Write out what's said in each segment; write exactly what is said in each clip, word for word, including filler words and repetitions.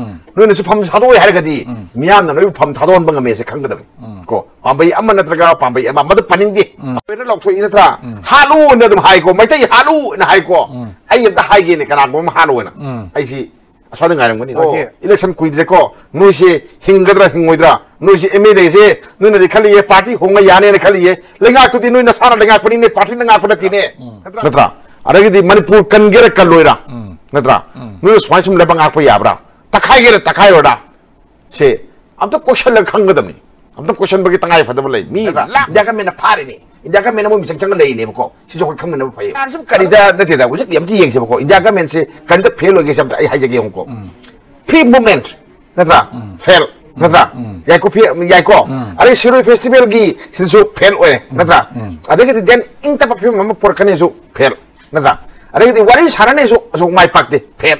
ꯅꯣꯏꯅꯁꯨ ꯐꯝ ꯊꯥꯗꯣꯛꯑꯣꯏ ꯍꯥꯏꯔꯒꯗꯤ ꯃꯤꯌꯥꯝꯅ ꯅꯣꯏꯕꯨ ꯐꯝ ꯊꯥꯗꯣꯛꯍꯟꯕ ꯉꯝꯃꯦꯁꯦ ꯈꯪꯒꯗꯕꯅꯤ꯫ ꯀꯣ, ꯄꯥꯝꯕꯩ ꯑꯃ ꯅꯠꯇ꯭ꯔꯒ ꯄꯥꯝꯕꯩ ꯑꯃ, ꯑꯃꯗ ꯄꯥꯅꯤꯡꯗꯦ꯫ ꯑꯩꯈꯣꯏꯅ ꯂꯥꯎꯊꯣꯛꯏ ꯅꯠꯇ꯭ꯔꯥ? ꯍꯥꯠꯂꯨꯅ ꯑꯗꯨꯝ ꯍꯥꯏꯀꯣ, ꯃꯩꯇꯩ ꯍꯥꯠꯂꯨꯅ ꯍꯥꯏꯀꯣ꯫ ꯑꯩ ꯑꯝꯇ ꯍꯥꯏꯒꯦꯅꯦ, ꯀꯅꯥꯒꯨꯝꯕ ꯑꯃ ꯍꯥꯠꯂꯣꯅ꯫ ꯑꯩꯁꯤ ꯑꯁ꯭ꯋꯥꯏꯗ ꯉꯥꯏꯔꯝꯒꯅꯤ꯫ ꯑꯣ, ꯍꯣꯏ꯫ Election ꯀꯨꯏꯗ꯭ꯔꯦꯀꯣ, ꯅꯣꯏꯁꯦ ꯍꯤꯡꯒꯗ꯭ꯔꯥ ꯍꯤꯡꯉꯣꯏꯗ꯭ꯔꯥ? ꯅꯣꯏꯁꯦ MLAꯁꯦ ꯅꯣꯏꯅꯗꯤ ꯈꯜꯂꯤꯌꯦ, party ꯍꯣꯡꯉ ꯌꯥꯅꯦꯅ ꯈꯜꯂꯤꯌꯦ꯫ ꯂꯩꯉꯥꯛꯇꯨꯗꯤ ꯅꯣꯏ ꯅꯁꯥꯅ ꯂꯩꯉꯥꯛꯄꯅꯤꯅꯦ, partyꯅ ꯉꯥꯛꯄ ꯅꯠꯇꯦꯅꯦ꯫ ꯅꯠꯇ꯭ꯔꯥ? ꯑꯗꯒꯤꯗꯤ ꯃꯅꯤꯄꯨꯔ ꯀꯟꯒꯦꯔꯥ ꯀꯜꯂꯣꯏꯔꯥ? ꯅꯠꯇ꯭ꯔꯥ? ꯅꯣꯏꯅ ꯁꯨꯃꯥꯏ ꯁꯨꯝ ꯂꯩꯕꯥꯛ ꯉꯥꯛꯄ ꯌꯥꯕ꯭ꯔꯥ? ꯇꯛꯈꯥꯏꯒꯦꯔꯥ ꯇꯛꯈꯥꯏꯔꯣꯏꯔꯥ? ꯁꯦ ꯑꯝꯇ ꯀꯣꯏꯁꯜꯂꯒ ꯈꯪꯒꯗꯕꯅꯤ꯫ ꯑꯝꯇ ꯀꯣꯏꯁꯟꯕꯒꯤ ꯇꯉꯥꯏ ꯐꯗꯕ ꯂꯩ꯫ ꯃꯤ ꯅꯠꯇ꯭ꯔꯥ? ꯂꯥꯛ India governmentꯅ ꯐꯥꯔꯤꯅꯤ꯫ India governmentꯅ ꯃꯣꯏ ꯃꯤꯆꯪ ꯆꯪꯉ ꯂꯩꯔꯤꯅꯦꯕꯀꯣ꯫ ꯁꯤꯁꯨ ꯑꯩꯈꯣꯏ ꯈꯪꯃꯤꯟꯅꯕ ꯐꯩ꯫ ꯁꯨꯝ ꯀꯔꯤꯗ ꯅꯠꯇꯦꯗ, ꯍꯧꯖꯤꯛ ꯑꯝꯇ ꯌꯦꯡꯁꯦꯕꯀꯣ꯫ India governmentꯁꯦ ꯀꯔꯤꯗ fail ꯑꯣꯏꯒꯦꯁꯦ ꯑꯝꯇ ꯑꯩ ꯍꯥꯏꯖꯒꯦ ꯌꯦꯡꯉꯨꯀꯣ꯫ Free movement ꯅꯠꯇ꯭ꯔꯥ? Fail ꯅꯠꯇ꯭ꯔꯥ? ꯌꯥꯏꯀꯣ, ꯐꯤ-, ꯌꯥꯏꯀꯣ? ꯑꯗꯩ ꯁꯤꯔꯣꯏ festivalꯒꯤ ꯁꯤꯗꯁꯨ fail ꯑꯣꯏꯔꯦ ꯅꯠꯇ꯭ꯔꯥ? ꯑꯗꯒꯤꯗꯤ then ꯏꯪ ꯇꯞꯄ ꯐꯤꯕꯝ ꯑꯃ ꯄꯨꯔꯛꯀꯅꯤꯁꯨ fail ꯅꯠꯇ꯭ꯔꯥ? ꯑꯗꯒꯤꯗꯤ ꯋꯥꯔꯤ ꯁꯥꯟꯅꯅꯤꯁꯨ ꯑꯁꯨꯛ ꯃꯥꯏ ꯄꯥꯛꯇꯦ, fail꯫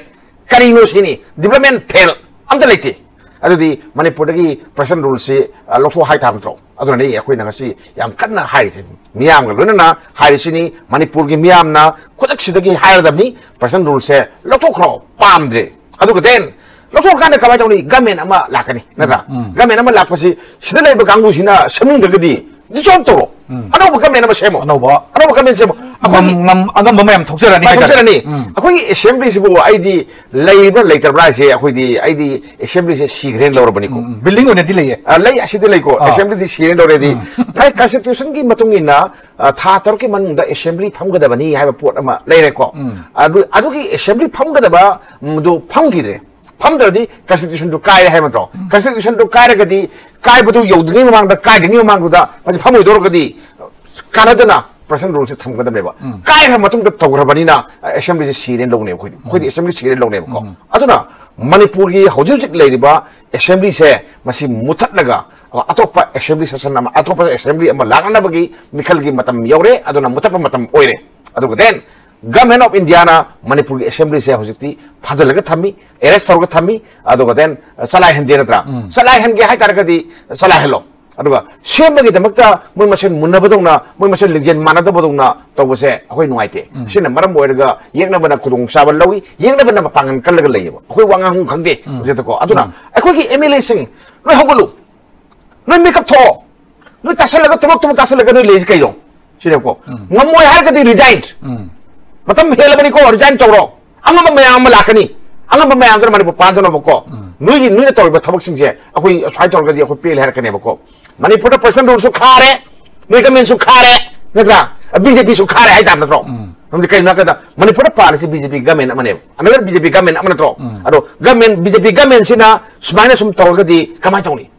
ꯀꯔꯤꯅꯣ ꯁꯤꯅꯤ? Development fail ꯑꯝꯇ ꯂꯩꯇꯦ꯫ ꯑꯗꯨꯗꯤ ꯃꯅꯤꯄꯨꯔꯗꯒꯤ present ruleꯁꯤ, ꯑ, ꯂꯧꯊꯣꯛ ꯍꯥꯏ ꯇꯥꯕ ꯅꯠꯇ꯭ꯔꯣ? ꯑꯗꯨꯅꯅꯦ ꯑꯩꯈꯣꯏꯅ ꯉꯁꯤ ꯌꯥꯝ ꯀꯟꯅ ꯍꯥꯏꯔꯤꯁꯦ꯫ ꯃꯤꯌꯥꯝꯒ ꯂꯣꯏꯅꯅ ꯍꯥꯏꯔꯤꯁꯤꯅꯤ, ꯃꯅꯤꯄꯨꯔꯒꯤ ꯃꯤꯌꯥꯝꯅ ꯈꯨꯗꯛꯁꯤꯗꯒꯤ ꯍꯥꯏꯔꯗꯕꯅꯤ, present ruleꯁꯦ ꯂꯧꯊꯣꯛꯈ꯭ꯔꯣ, ꯄꯥꯝꯗ꯭ꯔꯦ꯫ ꯑꯗꯨꯒ then ꯂꯧꯊꯣꯛꯑꯀꯥꯟꯗ ꯀꯃꯥꯏꯅ ꯇꯧꯅꯤ? Government ꯑꯃ ꯂꯥꯛꯀꯅꯤ, ꯅꯠꯇ꯭ꯔꯥ? Government ꯑꯃ ꯂꯥꯛꯄꯁꯤ ꯁꯤꯗ ꯂꯩꯕ ꯀꯥꯡꯕꯨꯁꯤꯅ ꯁꯦꯝꯅꯤꯡꯗ꯭ꯔꯒꯗꯤ dissolve ꯇꯧꯔꯣ꯫ ꯑꯅꯧꯕ government ꯑꯃ ꯁꯦꯝꯃꯣ꯫ ꯑꯅꯧꯕ꯫ ꯑꯅꯧꯕ government ꯁꯦꯝꯃꯣ꯫ ꯑꯩꯈꯣꯏꯒꯤ ꯉꯝ-, ꯉꯝ-, ꯑꯉꯝꯕ ꯃꯌꯥꯝ ꯊꯣꯛꯆꯔꯅꯤ ꯃꯌꯥꯝ ꯍꯥꯏꯇꯥꯔꯦ꯫ ꯊꯣꯛꯆꯔꯅꯤ꯫ ꯑꯩꯈꯣꯏꯒꯤ assemblyꯁꯤꯕꯨ ꯑꯩꯗꯤ ꯂꯩꯕ꯭ꯔꯥ ꯂꯩꯇꯕ꯭ꯔꯥ ꯍꯥꯏꯁꯦ ꯑꯩꯈꯣꯏꯗꯤ, ꯑꯩꯗꯤ assemblyꯁꯦ ꯁꯤꯈ꯭ꯔꯦꯅ ꯂꯧꯔꯕꯅꯤꯀꯣ꯫ Building ꯑꯣꯏꯅꯗꯤ ꯂꯩꯌꯦ꯫ ꯑ, ꯂꯩ, ꯑꯁꯤꯗꯤ ꯂꯩꯀꯣ꯫ ꯑꯥ꯫ Assemblyꯗꯤ ꯁꯤꯔꯦꯅ ꯂꯧꯔꯦꯗꯤ꯫ ꯉꯁꯥꯏ constitutionꯒꯤ ꯃꯇꯨꯡ ꯏꯟꯅ, ꯑ, ꯊꯥ ꯇꯔꯨꯛꯀꯤ ꯃꯅꯨꯡꯗ assembly ꯐꯝꯒꯗꯕꯅꯤ ꯍꯥꯏꯕ ꯄꯣꯠ ꯑꯃ ꯂꯩꯔꯦꯀꯣ꯫ ꯑꯗꯨ, ꯑꯗꯨꯒꯤ assembly ꯐꯝꯒꯗꯕ, ꯎꯝ, ꯗꯨ ꯐꯝꯈꯤꯗ꯭ꯔꯦ꯫ ꯐꯝꯗ꯭ꯔꯗꯤ constitutionꯗꯨ ꯀꯥꯏꯔꯦ ꯍꯥꯏꯕ ꯅꯠꯇ꯭ꯔꯣ? Constitutionꯗꯨ ꯀꯥꯏꯔꯒꯗꯤ ꯀꯥꯏꯕꯗꯨ ꯌꯧꯗ꯭ꯔꯤꯉꯩ ꯃꯃꯥꯡꯗ, ꯀꯥꯏꯗ꯭ꯔꯤꯉꯩ ꯃꯃꯥꯡꯗꯨꯗ ꯃꯁꯤ ꯐꯝꯃꯣꯏꯗꯧꯔꯒꯗꯤ ꯀꯥꯟꯅꯗꯅ present ruleꯁꯦ ꯊꯝꯒꯗꯕꯅꯦꯕ꯫ ꯀꯥꯏꯈ꯭ꯔ ꯃꯇꯨꯡꯗ ꯇꯧꯈ꯭ꯔꯕꯅꯤꯅ, ꯑ, assemblyꯁꯦ ꯁꯤꯔꯦꯅ ꯂꯧꯅꯦꯕ ꯑꯩꯈꯣꯏꯗꯤ꯫ ꯑꯩꯈꯣꯏꯗꯤ assembly ꯁꯤꯔꯦꯅ ꯂꯧꯅꯦꯕꯀꯣ꯫ ꯑꯗꯨꯅ ꯃꯅꯤꯄꯨꯔꯒꯤ ꯍꯧꯖꯤꯛ ꯍꯧꯖꯤꯛ ꯂꯩꯔꯤꯕ assemblyꯁꯦ ꯃꯁꯤ ꯃꯨꯊꯠꯂꯒ, ꯑ, ꯑꯇꯣꯞꯄ assembly session ꯑꯃ, ꯑꯇꯣꯞꯄ assembly ꯑꯃ ꯂꯥꯛꯅꯕꯒꯤ ꯃꯤꯈꯜꯒꯤ ꯃꯇꯝ ꯌꯧꯔꯦ, ꯑꯗꯨꯅ ꯃꯨꯊꯠꯄ ꯃꯇꯝ ꯑꯣꯏꯔꯦ꯫ ꯑꯗꯨꯒ then Government of Indiaꯅ ꯃꯅꯤꯄꯨꯔꯒꯤ assemblyꯁꯦ ꯍꯧꯖꯤꯛꯇꯤ ꯐꯥꯖꯤꯜꯂꯒ ꯊꯝꯃꯤ, arrest ꯇꯧꯔꯒ ꯊꯝꯃꯤ, ꯑꯗꯨꯒ then ꯆꯂꯥꯏꯍꯟꯗꯦ ꯅꯠꯇ꯭ꯔꯥ? ꯆꯂꯥꯏꯍꯟꯒꯦ ꯍꯥꯏꯇꯥꯔꯒꯗꯤ ꯆꯂꯥꯏꯍꯜꯂꯣ꯫ ꯑꯗꯨꯒ ꯁꯦꯝꯕꯒꯤꯗꯃꯛꯇ ꯃꯣꯏ ꯃꯁꯦꯟ ꯃꯨꯟꯅꯕꯗꯧꯅ, ꯃꯣꯏ ꯃꯁꯦꯟ ꯂꯤꯡꯖꯦꯜ ꯃꯥꯟꯅꯗꯕꯗꯧꯅ ꯇꯧꯕꯁꯦ ꯑꯩꯈꯣꯏ ꯅꯨꯡꯉꯥꯏꯇꯦ꯫ ꯎꯝ꯫ ꯁꯤꯅ ꯃꯔꯝ ꯑꯣꯏꯔꯒ ꯌꯦꯛꯅꯕꯅ ꯈꯨꯗꯣꯡꯆꯥꯕ ꯂꯧꯏ, ꯌꯦꯛꯅꯕꯅ ꯃꯄꯥꯡꯒꯜ ꯀꯜꯂꯒ ꯂꯩꯌꯦꯕ꯫ ꯑꯩꯈꯣꯏ ꯋꯥ ꯉꯥꯡꯐꯝ ꯈꯪꯗꯦ꯫ ꯎꯝ꯫ ꯍꯧꯖꯤꯛꯇꯀꯣ꯫ ꯑꯗꯨꯅ ꯎꯝ꯫ ꯑꯩꯈꯣꯏꯒꯤ ꯑꯦꯝ ꯑꯦꯜ ꯑꯦꯁꯤꯡ, ꯅꯣꯏ ꯍꯧꯒꯠꯂꯨ, ꯅꯣꯏ ꯃꯤꯀꯞ ꯊꯣꯛꯑꯣ, ꯅꯣꯏ ꯇꯥꯁꯜꯂꯒ ꯇꯨꯃꯛ ꯇꯨꯃꯛ ꯇꯥꯁꯜꯂꯒ ꯅꯣꯏ ꯂꯩꯔꯤꯁꯤ ꯀꯩꯅꯣ? ꯁꯤꯅꯦꯕꯀꯣ꯫ ꯎꯝ꯫ ꯉꯝꯃꯣꯏ ꯍꯥꯏꯔꯒꯗꯤ ꯔꯤꯖꯥꯏꯟ꯫ ꯎꯝ꯫ ꯃꯇꯝ ꯍꯦꯜꯂꯕꯅꯤꯀꯣ, ꯔꯤꯖꯥꯏꯟ ꯇꯧꯔꯣ꯫ ꯑꯉꯝꯕ ꯃꯌꯥꯝ ꯑꯃ ꯂꯥꯛꯀꯅꯤ, ꯑꯉꯝꯕ ꯃꯌꯥꯝꯗꯨꯅ ꯃꯅꯤꯄꯨꯔ ꯄꯥꯟꯗꯅꯕꯀꯣ꯫ ꯎꯝ꯫ ꯅꯣꯏꯒꯤ, ꯅꯣꯏꯅ ꯇꯧꯔꯤꯕ ꯊꯕꯛꯁꯤꯡꯁꯦ ꯑꯩꯈꯣꯏ ꯑꯁꯨꯃꯥꯏꯅ ꯇꯧꯔꯒꯗꯤ ꯑꯩꯈꯣꯏ ꯄꯦꯜꯂꯦ ꯍꯥꯏꯔꯛꯀꯅꯦꯕꯀꯣ꯫ ꯃꯅꯤꯄꯨꯔꯗ ꯄ꯭ꯔꯁꯟ ꯔꯨꯜꯁꯨ ꯈꯥꯔꯦ, ꯅꯣꯏ ꯒꯃꯦꯟꯁꯨ ꯈꯥꯔꯦ, ꯅꯠꯇ꯭ꯔꯥ? ꯕꯤ ꯖꯦ ꯄꯤꯁꯨ ꯈꯥꯔꯦ ꯍꯥꯏꯇꯥꯕ ꯅꯠꯇ꯭ꯔꯣ? ꯎꯝ꯫ ꯃꯔꯝꯗꯤ ꯀꯩꯅꯣ ꯍꯥꯏꯔꯀꯥꯟꯗ ꯃꯅꯤꯄꯨꯔꯗ ꯄꯥꯜꯂꯤꯁꯤ ꯕꯤ ꯖꯦ ꯄꯤ ꯒꯃꯦꯟ ꯑꯃꯅꯦꯕ, ꯑꯅꯗꯔ ꯕꯤ ꯖꯦ ꯄꯤ ꯒꯃꯦꯟ ꯑꯃ ꯅꯠꯇ꯭ꯔꯣ? ꯎꯝ꯫ ꯑꯗꯣ ꯒꯃꯦꯟ, ꯕꯤ ꯖꯦ ꯄꯤ ꯒꯃꯦꯟꯁꯤꯅ ꯁꯨꯃꯥꯏꯅ ꯁꯨꯝ ꯇꯧꯔꯒꯗꯤ ꯀꯃꯥꯏꯅ ꯇꯧꯅꯤ?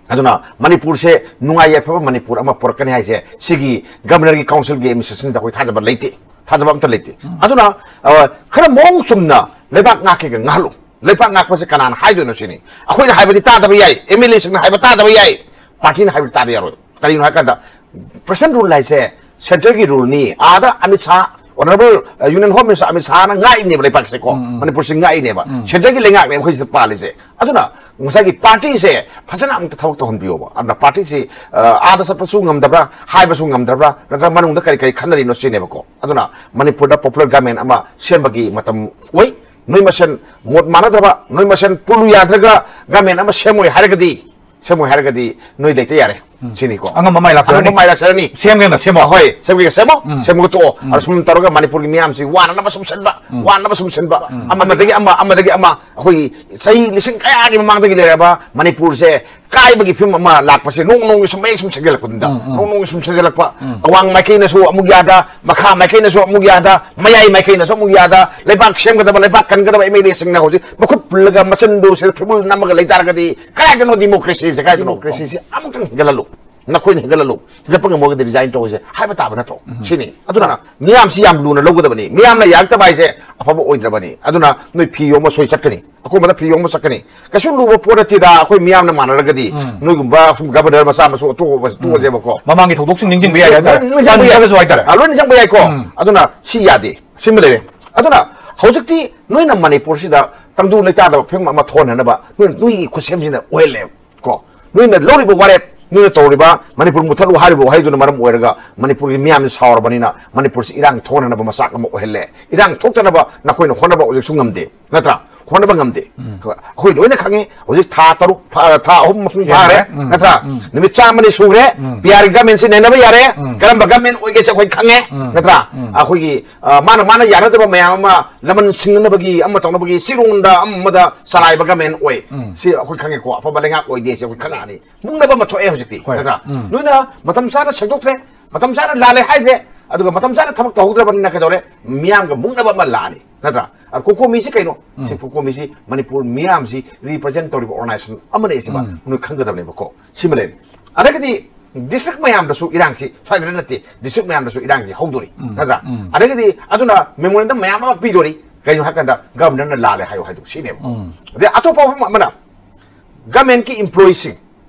ꯑꯗꯨꯅ ꯃꯅꯤꯄꯨꯔꯁꯦ ꯅꯨꯡꯉꯥꯏ ꯌꯥꯏꯐꯕ ꯃꯅꯤꯄꯨꯔ ꯑꯃ ꯄꯨꯔꯛꯀꯅꯤ ꯍꯥꯏꯁꯦ ꯁꯤꯒꯤ ꯒꯕꯔꯅꯔꯒꯤ ꯀꯥꯎꯟꯁꯤꯜꯒꯤ ꯑꯦꯗꯃꯤꯅꯤꯁꯇ꯭ꯔꯦꯁꯟꯗ ꯑꯩꯈꯣꯏ ꯊꯥꯖꯕ ꯂꯩꯇꯦ, ꯊꯥꯖꯕ ꯑꯝꯇ ꯂꯩꯇꯦ꯫ ꯎꯝ꯫ ꯑꯗꯨꯅ, ꯑ, ꯈꯔ ꯃꯑꯣꯡ ꯆꯨꯝꯅ ꯂꯩꯕꯥꯛ ꯉꯥꯛꯀꯦꯒ ꯉꯥꯛꯍꯜꯂꯨ꯫ ꯂꯩꯕꯥꯛ ꯉꯥꯛꯄꯁꯦ ꯀꯅꯥꯅ ꯍꯥꯏꯗꯣꯏꯅꯣ ꯁꯤꯅꯤ꯫ ꯑꯩꯈꯣꯏꯅ ꯍꯥꯏꯕꯗꯤ ꯇꯥꯗꯕ ꯌꯥꯏ, ꯑꯦꯝ ꯑꯦꯜ ꯑꯦꯁꯤꯡꯅ ꯍꯥꯏꯕ ꯇꯥꯗꯕ ꯌꯥꯏ, ꯄꯥꯔꯇꯤꯅ ꯍꯥꯏꯕꯗꯤ ꯇꯥꯗ ꯌꯥꯔꯣꯏ꯫ ꯀꯔꯤꯒꯤꯅꯣ ꯍꯥꯏꯀꯥꯟꯗ ꯄ꯭ꯔꯁꯟ ꯔꯨꯜ ꯍꯥꯏꯁꯦ ꯁꯦꯟꯇꯔꯒꯤ ꯔꯨꯜꯅꯤ꯫ ꯑꯥꯗ ꯑꯃꯤꯠ ꯁꯥꯍ, ꯑꯣꯅꯔꯦꯕꯜ, ꯑ, ꯌꯨꯅꯤꯌꯟ ꯍꯣꯝ ꯃꯤꯅꯤꯁꯇꯔ ꯑꯃꯤꯠ ꯁꯥꯍꯅ ꯉꯥꯛꯏꯅꯦꯕ ꯂꯩꯕꯥꯛꯁꯦꯀꯣ꯫ ꯎꯝ, ꯎꯝ꯫ ꯃꯅꯤꯄꯨꯔꯁꯤ ꯉꯥꯛꯏꯅꯦꯕ꯫ ꯎꯝ꯫ ꯁꯦꯟꯇꯔꯒꯤ ꯂꯩꯉꯥꯛꯅꯦꯕ ꯑꯩꯈꯣꯏ ꯁꯤꯗ ꯄꯥꯜꯂꯤꯁꯦ꯫ ꯑꯗꯨꯅ ꯉꯁꯥꯏꯒꯤ ꯄꯥꯔꯇꯤꯁꯦ ꯐꯖꯅ ꯑꯃꯨꯛꯇ ꯊꯕꯛ ꯇꯧꯍꯟꯕꯤꯌꯣꯕ꯫ ꯑꯗꯨꯅ ꯄꯥꯔꯇꯤꯁꯤ, ꯑ, ꯑꯥꯗ ꯆꯠꯄꯁꯨ ꯉꯝꯗꯕ꯭ꯔꯥ, ꯍꯥꯏꯕꯁꯨ ꯉꯝꯗꯕ꯭ꯔꯥ, ꯅꯠꯇ꯭ꯔꯒ ꯃꯅꯨꯡꯗ ꯀꯔꯤ ꯀꯔꯤ ꯈꯟꯅꯔꯤꯅꯣ ꯁꯤꯅꯦꯕꯀꯣ꯫ ꯑꯗꯨꯅ ꯃꯅꯤꯄꯨꯔꯗ ꯄꯣꯄꯨꯂꯔ ꯒꯃꯦꯟ ꯑꯃ ꯁꯦꯝꯕꯒꯤ ꯃꯇꯝ ꯑꯣꯏ꯫ ꯅꯣꯏ ꯃꯁꯦꯟ ꯃꯣꯠ ꯃꯥꯟꯅꯗꯕ, ꯅꯣꯏ ꯃꯁꯦꯟ ꯄꯨꯜꯂꯨ ꯌꯥꯗ꯭ꯔꯒ ꯒꯃꯦꯟ ꯑꯃ ꯁꯦꯝꯃꯣꯏ ꯍꯥꯏꯔꯒꯗꯤ, ꯁꯦꯝꯃꯣꯏ ꯍꯥꯏꯔꯒꯗꯤ ꯅꯣꯏ ꯂꯩꯇ ꯌꯥꯔꯦ꯫ ꯎꯝ꯫ ꯁꯤꯅꯤꯀꯣ꯫ ꯑꯉꯝꯕ ꯃꯥꯏ ꯂꯥꯛꯆꯔꯅꯤ꯫ ꯑꯉꯝꯕ ꯃꯥꯏ ꯂꯥꯛꯆꯔꯅꯤ꯫ ꯁꯦꯝꯒꯦꯅ ꯁꯦꯝꯃꯣ꯫ ꯍꯣꯏ, ꯁꯦꯝꯒꯦ ꯁꯦꯝꯃꯣ꯫ ꯎꯝ꯫ ꯁꯦꯝꯃꯒ ꯇꯣꯛꯑꯣ꯫ ꯎꯝ꯫ ꯑꯗ ꯁꯨꯝ ꯇꯧꯔꯒ ꯃꯅꯤꯄꯨꯔꯒꯤ ꯃꯤꯌꯥꯝꯁꯤ ꯋꯥꯅꯅꯕ ꯁꯨꯝ ꯁꯤꯟꯕ, ꯎꯝ꯫ ꯋꯥꯅꯕ ꯁꯨꯝ ꯁꯤꯟꯕ꯫ ꯎꯝ꯫ ꯑꯃꯗꯒꯤ ꯑꯃ, ꯑꯃꯗꯒꯤ ꯑꯃ, ꯑꯩꯈꯣꯏꯒꯤ ꯆꯍꯤ ꯂꯤꯁꯤꯡ ꯀꯌꯥꯒꯤ ꯃꯃꯥꯡꯗꯒꯤ ꯂꯩꯔꯕ ꯃꯅꯤꯄꯨꯔꯁꯦ ꯀꯥꯏꯕꯒꯤ ꯐꯤꯕꯝ ꯑꯃ ꯂꯥꯛꯄꯁꯦ ꯅꯣꯡ ꯅꯣꯡꯒꯤ ꯁꯨꯝ ꯃꯌꯦꯛ ꯁꯨꯝ ꯁꯦꯝꯖꯤꯜꯂꯛꯄꯅꯤꯗ꯫ ꯎꯝ, ꯎꯝ꯫ ꯅꯣꯡ ꯅꯣꯡꯒꯤ ꯁꯨꯝ ꯁꯦꯝꯖꯤꯜꯂꯛꯄ꯫ ꯎꯝ꯫ ꯑꯋꯥꯡ ꯃꯥꯏꯀꯩꯅꯁꯨ ꯑꯃꯨꯛ ꯌꯥꯗ, ꯃꯈꯥ ꯃꯥꯏꯀꯩꯅꯁꯨ ꯑꯃꯨꯛ ꯌꯥꯗ, ꯃꯌꯥꯏ ꯃꯥꯏꯀꯩꯅꯁꯨ ꯑꯃꯨꯛ ꯌꯥꯗ, ꯂꯩꯕꯥꯛ ꯁꯦꯝꯒꯗꯕ, ꯂꯩꯕꯥꯛ ꯀꯟꯒꯗꯕ ꯑꯦꯝ ꯑꯦꯜ ꯑꯦꯁꯤꯡꯅ ꯍꯧꯖꯤꯛ ꯃꯈꯨꯠ ꯄꯨꯜꯂꯒ ꯃꯆꯤꯟꯗꯨ ꯁꯤꯗ ꯐꯤꯕꯨꯜ ꯅꯝꯃꯒ ꯂꯩ ꯇꯥꯔꯒꯗꯤ ꯀꯗꯥꯏꯗꯅꯣ ꯗꯤꯃꯣꯀ꯭ꯔꯦꯁꯤꯁꯦ, ꯀꯗꯥꯏꯗꯅꯣ? ꯗꯤꯃꯣꯀ꯭ꯔꯦꯁꯤꯁꯦ ꯑꯃꯨꯛꯇꯪ ꯍꯦꯟꯒꯠꯍꯜꯂꯨ, ꯅꯈꯣꯏꯅ ꯍꯦꯟꯒꯠꯍꯜꯂꯨ, ꯍꯦꯟꯒꯠꯄ ꯉꯝꯃꯒꯗꯤ ꯔꯤꯖꯥꯏꯟ ꯇꯧꯔꯁꯦ ꯍꯥꯏꯕ ꯇꯥꯕ ꯅꯠꯇ꯭ꯔꯣ? ꯎꯝ꯫ ꯁꯤꯅꯤ꯫ ꯑꯗꯨꯅ ꯃꯤꯌꯥꯝꯁꯤ ꯌꯥꯝ ꯂꯨꯅ ꯂꯧꯒꯗꯕꯅꯤ꯫ ꯃꯤꯌꯥꯝꯅ ꯌꯥꯔꯛꯇꯕ ꯍꯥꯏꯁꯦ ꯑꯐꯕ ꯑꯣꯏꯗ꯭ꯔꯕꯅꯤ꯫ ꯑꯗꯨꯅ ꯅꯣꯏ ꯐꯤ ꯌꯣꯝꯕ ꯁꯣꯏ ꯆꯠꯀꯅꯤ, ꯑꯀꯣꯟꯕꯗ ꯐꯤ ꯌꯣꯝꯕ ꯆꯠꯀꯅꯤ꯫ ꯀꯩꯁꯨ ꯂꯨꯕ ꯄꯣꯠ ꯅꯠꯇꯦꯗ꯫ ꯑꯩꯈꯣꯏ ꯃꯤꯌꯥꯝꯅ ꯃꯥꯟꯅꯔꯒꯗꯤ ꯎꯝ꯫ ꯅꯣꯏꯒꯨꯝꯕ ꯁꯨꯝ ꯒꯕꯔꯅꯔ ꯃꯆꯥ ꯃꯁꯨ ꯑꯇꯣꯛꯑꯕ ꯎꯝ꯫ ꯇꯣꯛꯑꯁꯦꯕꯀꯣ꯫ ꯃꯃꯥꯡꯒꯤ ꯊꯧꯗꯣꯛꯁꯤꯡ ꯅꯤꯡꯁꯤꯡꯕ ꯌꯥꯏ ꯍꯥꯏꯇꯥꯔꯦ꯫ ꯂꯣꯏ ꯅꯤꯡꯁꯤꯡꯕ ꯌꯥꯏ꯫ ꯇꯟꯗ꯭ꯔꯒꯁꯨ ꯍꯥꯏꯇꯥꯔꯦ꯫ ꯑꯥ, ꯂꯣꯏ ꯅꯤꯡꯁꯤꯡꯕ ꯌꯥꯏꯀꯣ꯫ ꯎꯝ꯫ ꯑꯗꯨꯅ ꯁꯤ ꯌꯥꯗꯦ, ꯁꯤꯃ ꯂꯩꯔꯦ꯫ ꯑꯗꯨꯅ ꯍꯧꯖꯤꯛꯇꯤ ꯅꯣꯏꯅ ꯃꯅꯤꯄꯨꯔꯁꯤꯗ ꯇꯪꯗꯨ ꯂꯩꯇꯥꯗꯕ ꯐꯤꯕꯝ ꯑꯃ ꯊꯣꯛꯍꯟꯅꯕ ꯅꯣꯏ, ꯅꯣꯏꯒꯤ ꯈꯨꯠꯁꯦꯝꯁꯤꯅ ꯑꯣꯏꯍꯜꯂꯦꯕ ꯀꯣ꯫ ꯅꯣꯏꯅ ꯂꯧꯔꯤꯕ ꯋꯥꯔꯦꯞ, ꯅꯣꯏꯅ ꯇꯧꯔꯤꯕ ꯃꯅꯤꯄꯨꯔ ꯃꯨꯠꯊꯠꯂꯨ ꯍꯥꯏꯔꯤꯕ ꯋꯥꯍꯩꯗꯨꯅ ꯃꯔꯝ ꯑꯣꯏꯔꯒ ꯃꯅꯤꯄꯨꯔꯒꯤ ꯃꯤꯌꯥꯝꯁꯤ ꯁꯥꯎꯔꯕꯅꯤꯅ ꯃꯅꯤꯄꯨꯔꯁꯤ ꯏꯔꯥꯡ ꯊꯣꯛꯅꯅꯕ ꯃꯆꯥꯛ ꯑꯃ ꯑꯣꯏꯍꯜꯂꯦ꯫ ꯏꯔꯥꯡ ꯊꯣꯛꯇꯅꯕ ꯅꯈꯣꯏꯅ ꯍꯣꯠꯅꯕ ꯍꯧꯖꯤꯛꯁꯨ ꯉꯝꯗꯦ, ꯅꯠꯇ꯭ꯔꯥ? ꯍꯣꯠꯅꯕ ꯉꯝꯗꯦ꯫ ꯑꯩꯈꯣꯏ ꯂꯣꯏꯅ ꯈꯪꯉꯤ꯫ ꯍꯧꯖꯤꯛ ꯊꯥ ꯇꯔꯨꯛ ꯐꯥ-, ꯊꯥ ꯑꯍꯨꯝ ꯃꯄꯨꯡ ꯐꯥꯔꯦ, ꯎꯝ, ꯅꯠꯇ꯭ꯔꯥ? ꯎꯝ꯫ ꯅꯨꯃꯤꯠ ꯆꯥꯝꯃꯅꯤ ꯁꯨꯔꯦ꯫ ꯎꯝ꯫ ꯄꯤ ꯑꯥꯔ ꯒꯃꯦꯟꯁꯤ ꯅꯩꯅꯕ ꯌꯥꯔꯦ꯫ ꯎꯝ꯫ ꯀꯔꯝꯕ ꯒꯃꯦꯟ ꯑꯣꯏꯒꯦꯁꯦ ꯑꯩꯈꯣꯏ ꯈꯪꯉꯦ, ꯎꯝ꯫ ꯅꯠꯇ꯭ꯔꯥ? ꯎꯝ꯫ ꯑꯩꯈꯣꯏꯒꯤ, ꯑ, ꯃꯥꯅ, ꯃꯥꯅ ꯌꯥꯅꯗꯕ ꯃꯌꯥꯝ ꯑꯃ ꯂꯃꯟ ꯁꯤꯡꯅꯅꯕꯒꯤ, ꯑꯃ ꯇꯧꯅꯕꯒꯤ ꯆꯤꯔꯣꯟꯗ ꯑꯃ ꯑꯃꯗ ꯆꯂꯥꯏꯕ ꯒꯃꯦꯟ ꯑꯣꯏ꯫ ꯎꯝ꯫ ꯁꯤ ꯑꯩꯈꯣꯏ ꯈꯪꯉꯦꯀꯣ꯫ ꯑꯐꯕ ꯂꯩꯉꯥꯛ ꯑꯣꯏꯗꯦ ꯁꯤ ꯑꯩꯈꯣꯏ ꯈꯪꯉꯛꯑꯅꯤ꯫ ꯃꯨꯛꯅꯕ ꯑꯃ ꯊꯣꯛꯑꯦ ꯍꯧꯖꯤꯛꯇꯤ, ꯍꯣꯏ꯫ ꯅꯠꯇ꯭ꯔꯥ? ꯎꯝ꯫ ꯅꯣꯏꯅ ꯃꯇꯝ ꯆꯥꯅ ꯁꯦꯡꯗꯣꯛꯇ꯭ꯔꯦ, ꯃꯇꯝ ꯆꯥꯅ ꯂꯥꯜꯂꯦ ꯍꯥꯏꯗ꯭ꯔꯦ, ꯑꯗꯨꯒ ꯃꯇꯝ ꯆꯥꯅ ꯊꯕꯛ ꯇꯧꯍꯧꯗ꯭ꯔꯕꯅꯤꯅ ꯀꯩꯗꯧꯔꯦ? ꯃꯤꯌꯥꯝꯒ ꯃꯨꯛꯅꯕ ꯑꯃ ꯂꯥꯛꯑꯅꯤ, ꯅꯠꯇ꯭ꯔꯥ? ꯑ, ꯀꯣꯀꯣꯃꯤꯁꯤ ꯀꯩꯅꯣ? ꯎꯝ꯫ ꯁꯤ ꯀꯣꯀꯣꯃꯤꯁꯤ ꯃꯅꯤꯄꯨꯔ ꯃꯤꯌꯥꯝꯁꯤ represent ꯇꯧꯔꯤꯕ organization ꯑꯃꯅꯤ꯫ ꯁꯤꯃ ꯎꯝ꯫ ꯅꯣꯏ ꯈꯪꯒꯗꯕꯅꯦꯕꯀꯣ꯫ ꯁꯤꯃ ꯂꯩꯔꯦ꯫ ꯑꯗꯒꯤꯗꯤ district ꯃꯌꯥꯝꯗꯁꯨ ꯏꯔꯥꯡꯁꯤ ꯁ꯭ꯋꯥꯏꯗ ꯅꯠꯇꯦ, district ꯃꯌꯥꯝꯗꯁꯨ ꯏꯔꯥꯡꯁꯤ ꯍꯧꯗꯣꯔꯤ, ꯎꯝ꯫ ꯅꯠꯇ꯭ꯔꯥ? ꯎꯝ꯫ ꯑꯗꯒꯤꯗꯤ ꯑꯗꯨꯅ memorandum ꯃꯌꯥꯝ ꯑꯃ ꯄꯤꯗꯣꯔꯤ꯫ ꯀꯩꯅꯣ ꯍꯥꯏꯀꯥꯟꯗ governorꯅ ꯂꯥꯜꯂꯦ ꯍꯥꯏꯌꯨ ꯍꯥꯏꯗꯣ ꯁꯤꯅꯦꯕ꯫ ꯎꯝ꯫ ꯑꯗꯩ ꯑꯇꯣꯞꯄ ꯋꯥꯐꯝ ꯑꯃꯅ governmentꯀꯤ employeeꯁꯤꯡ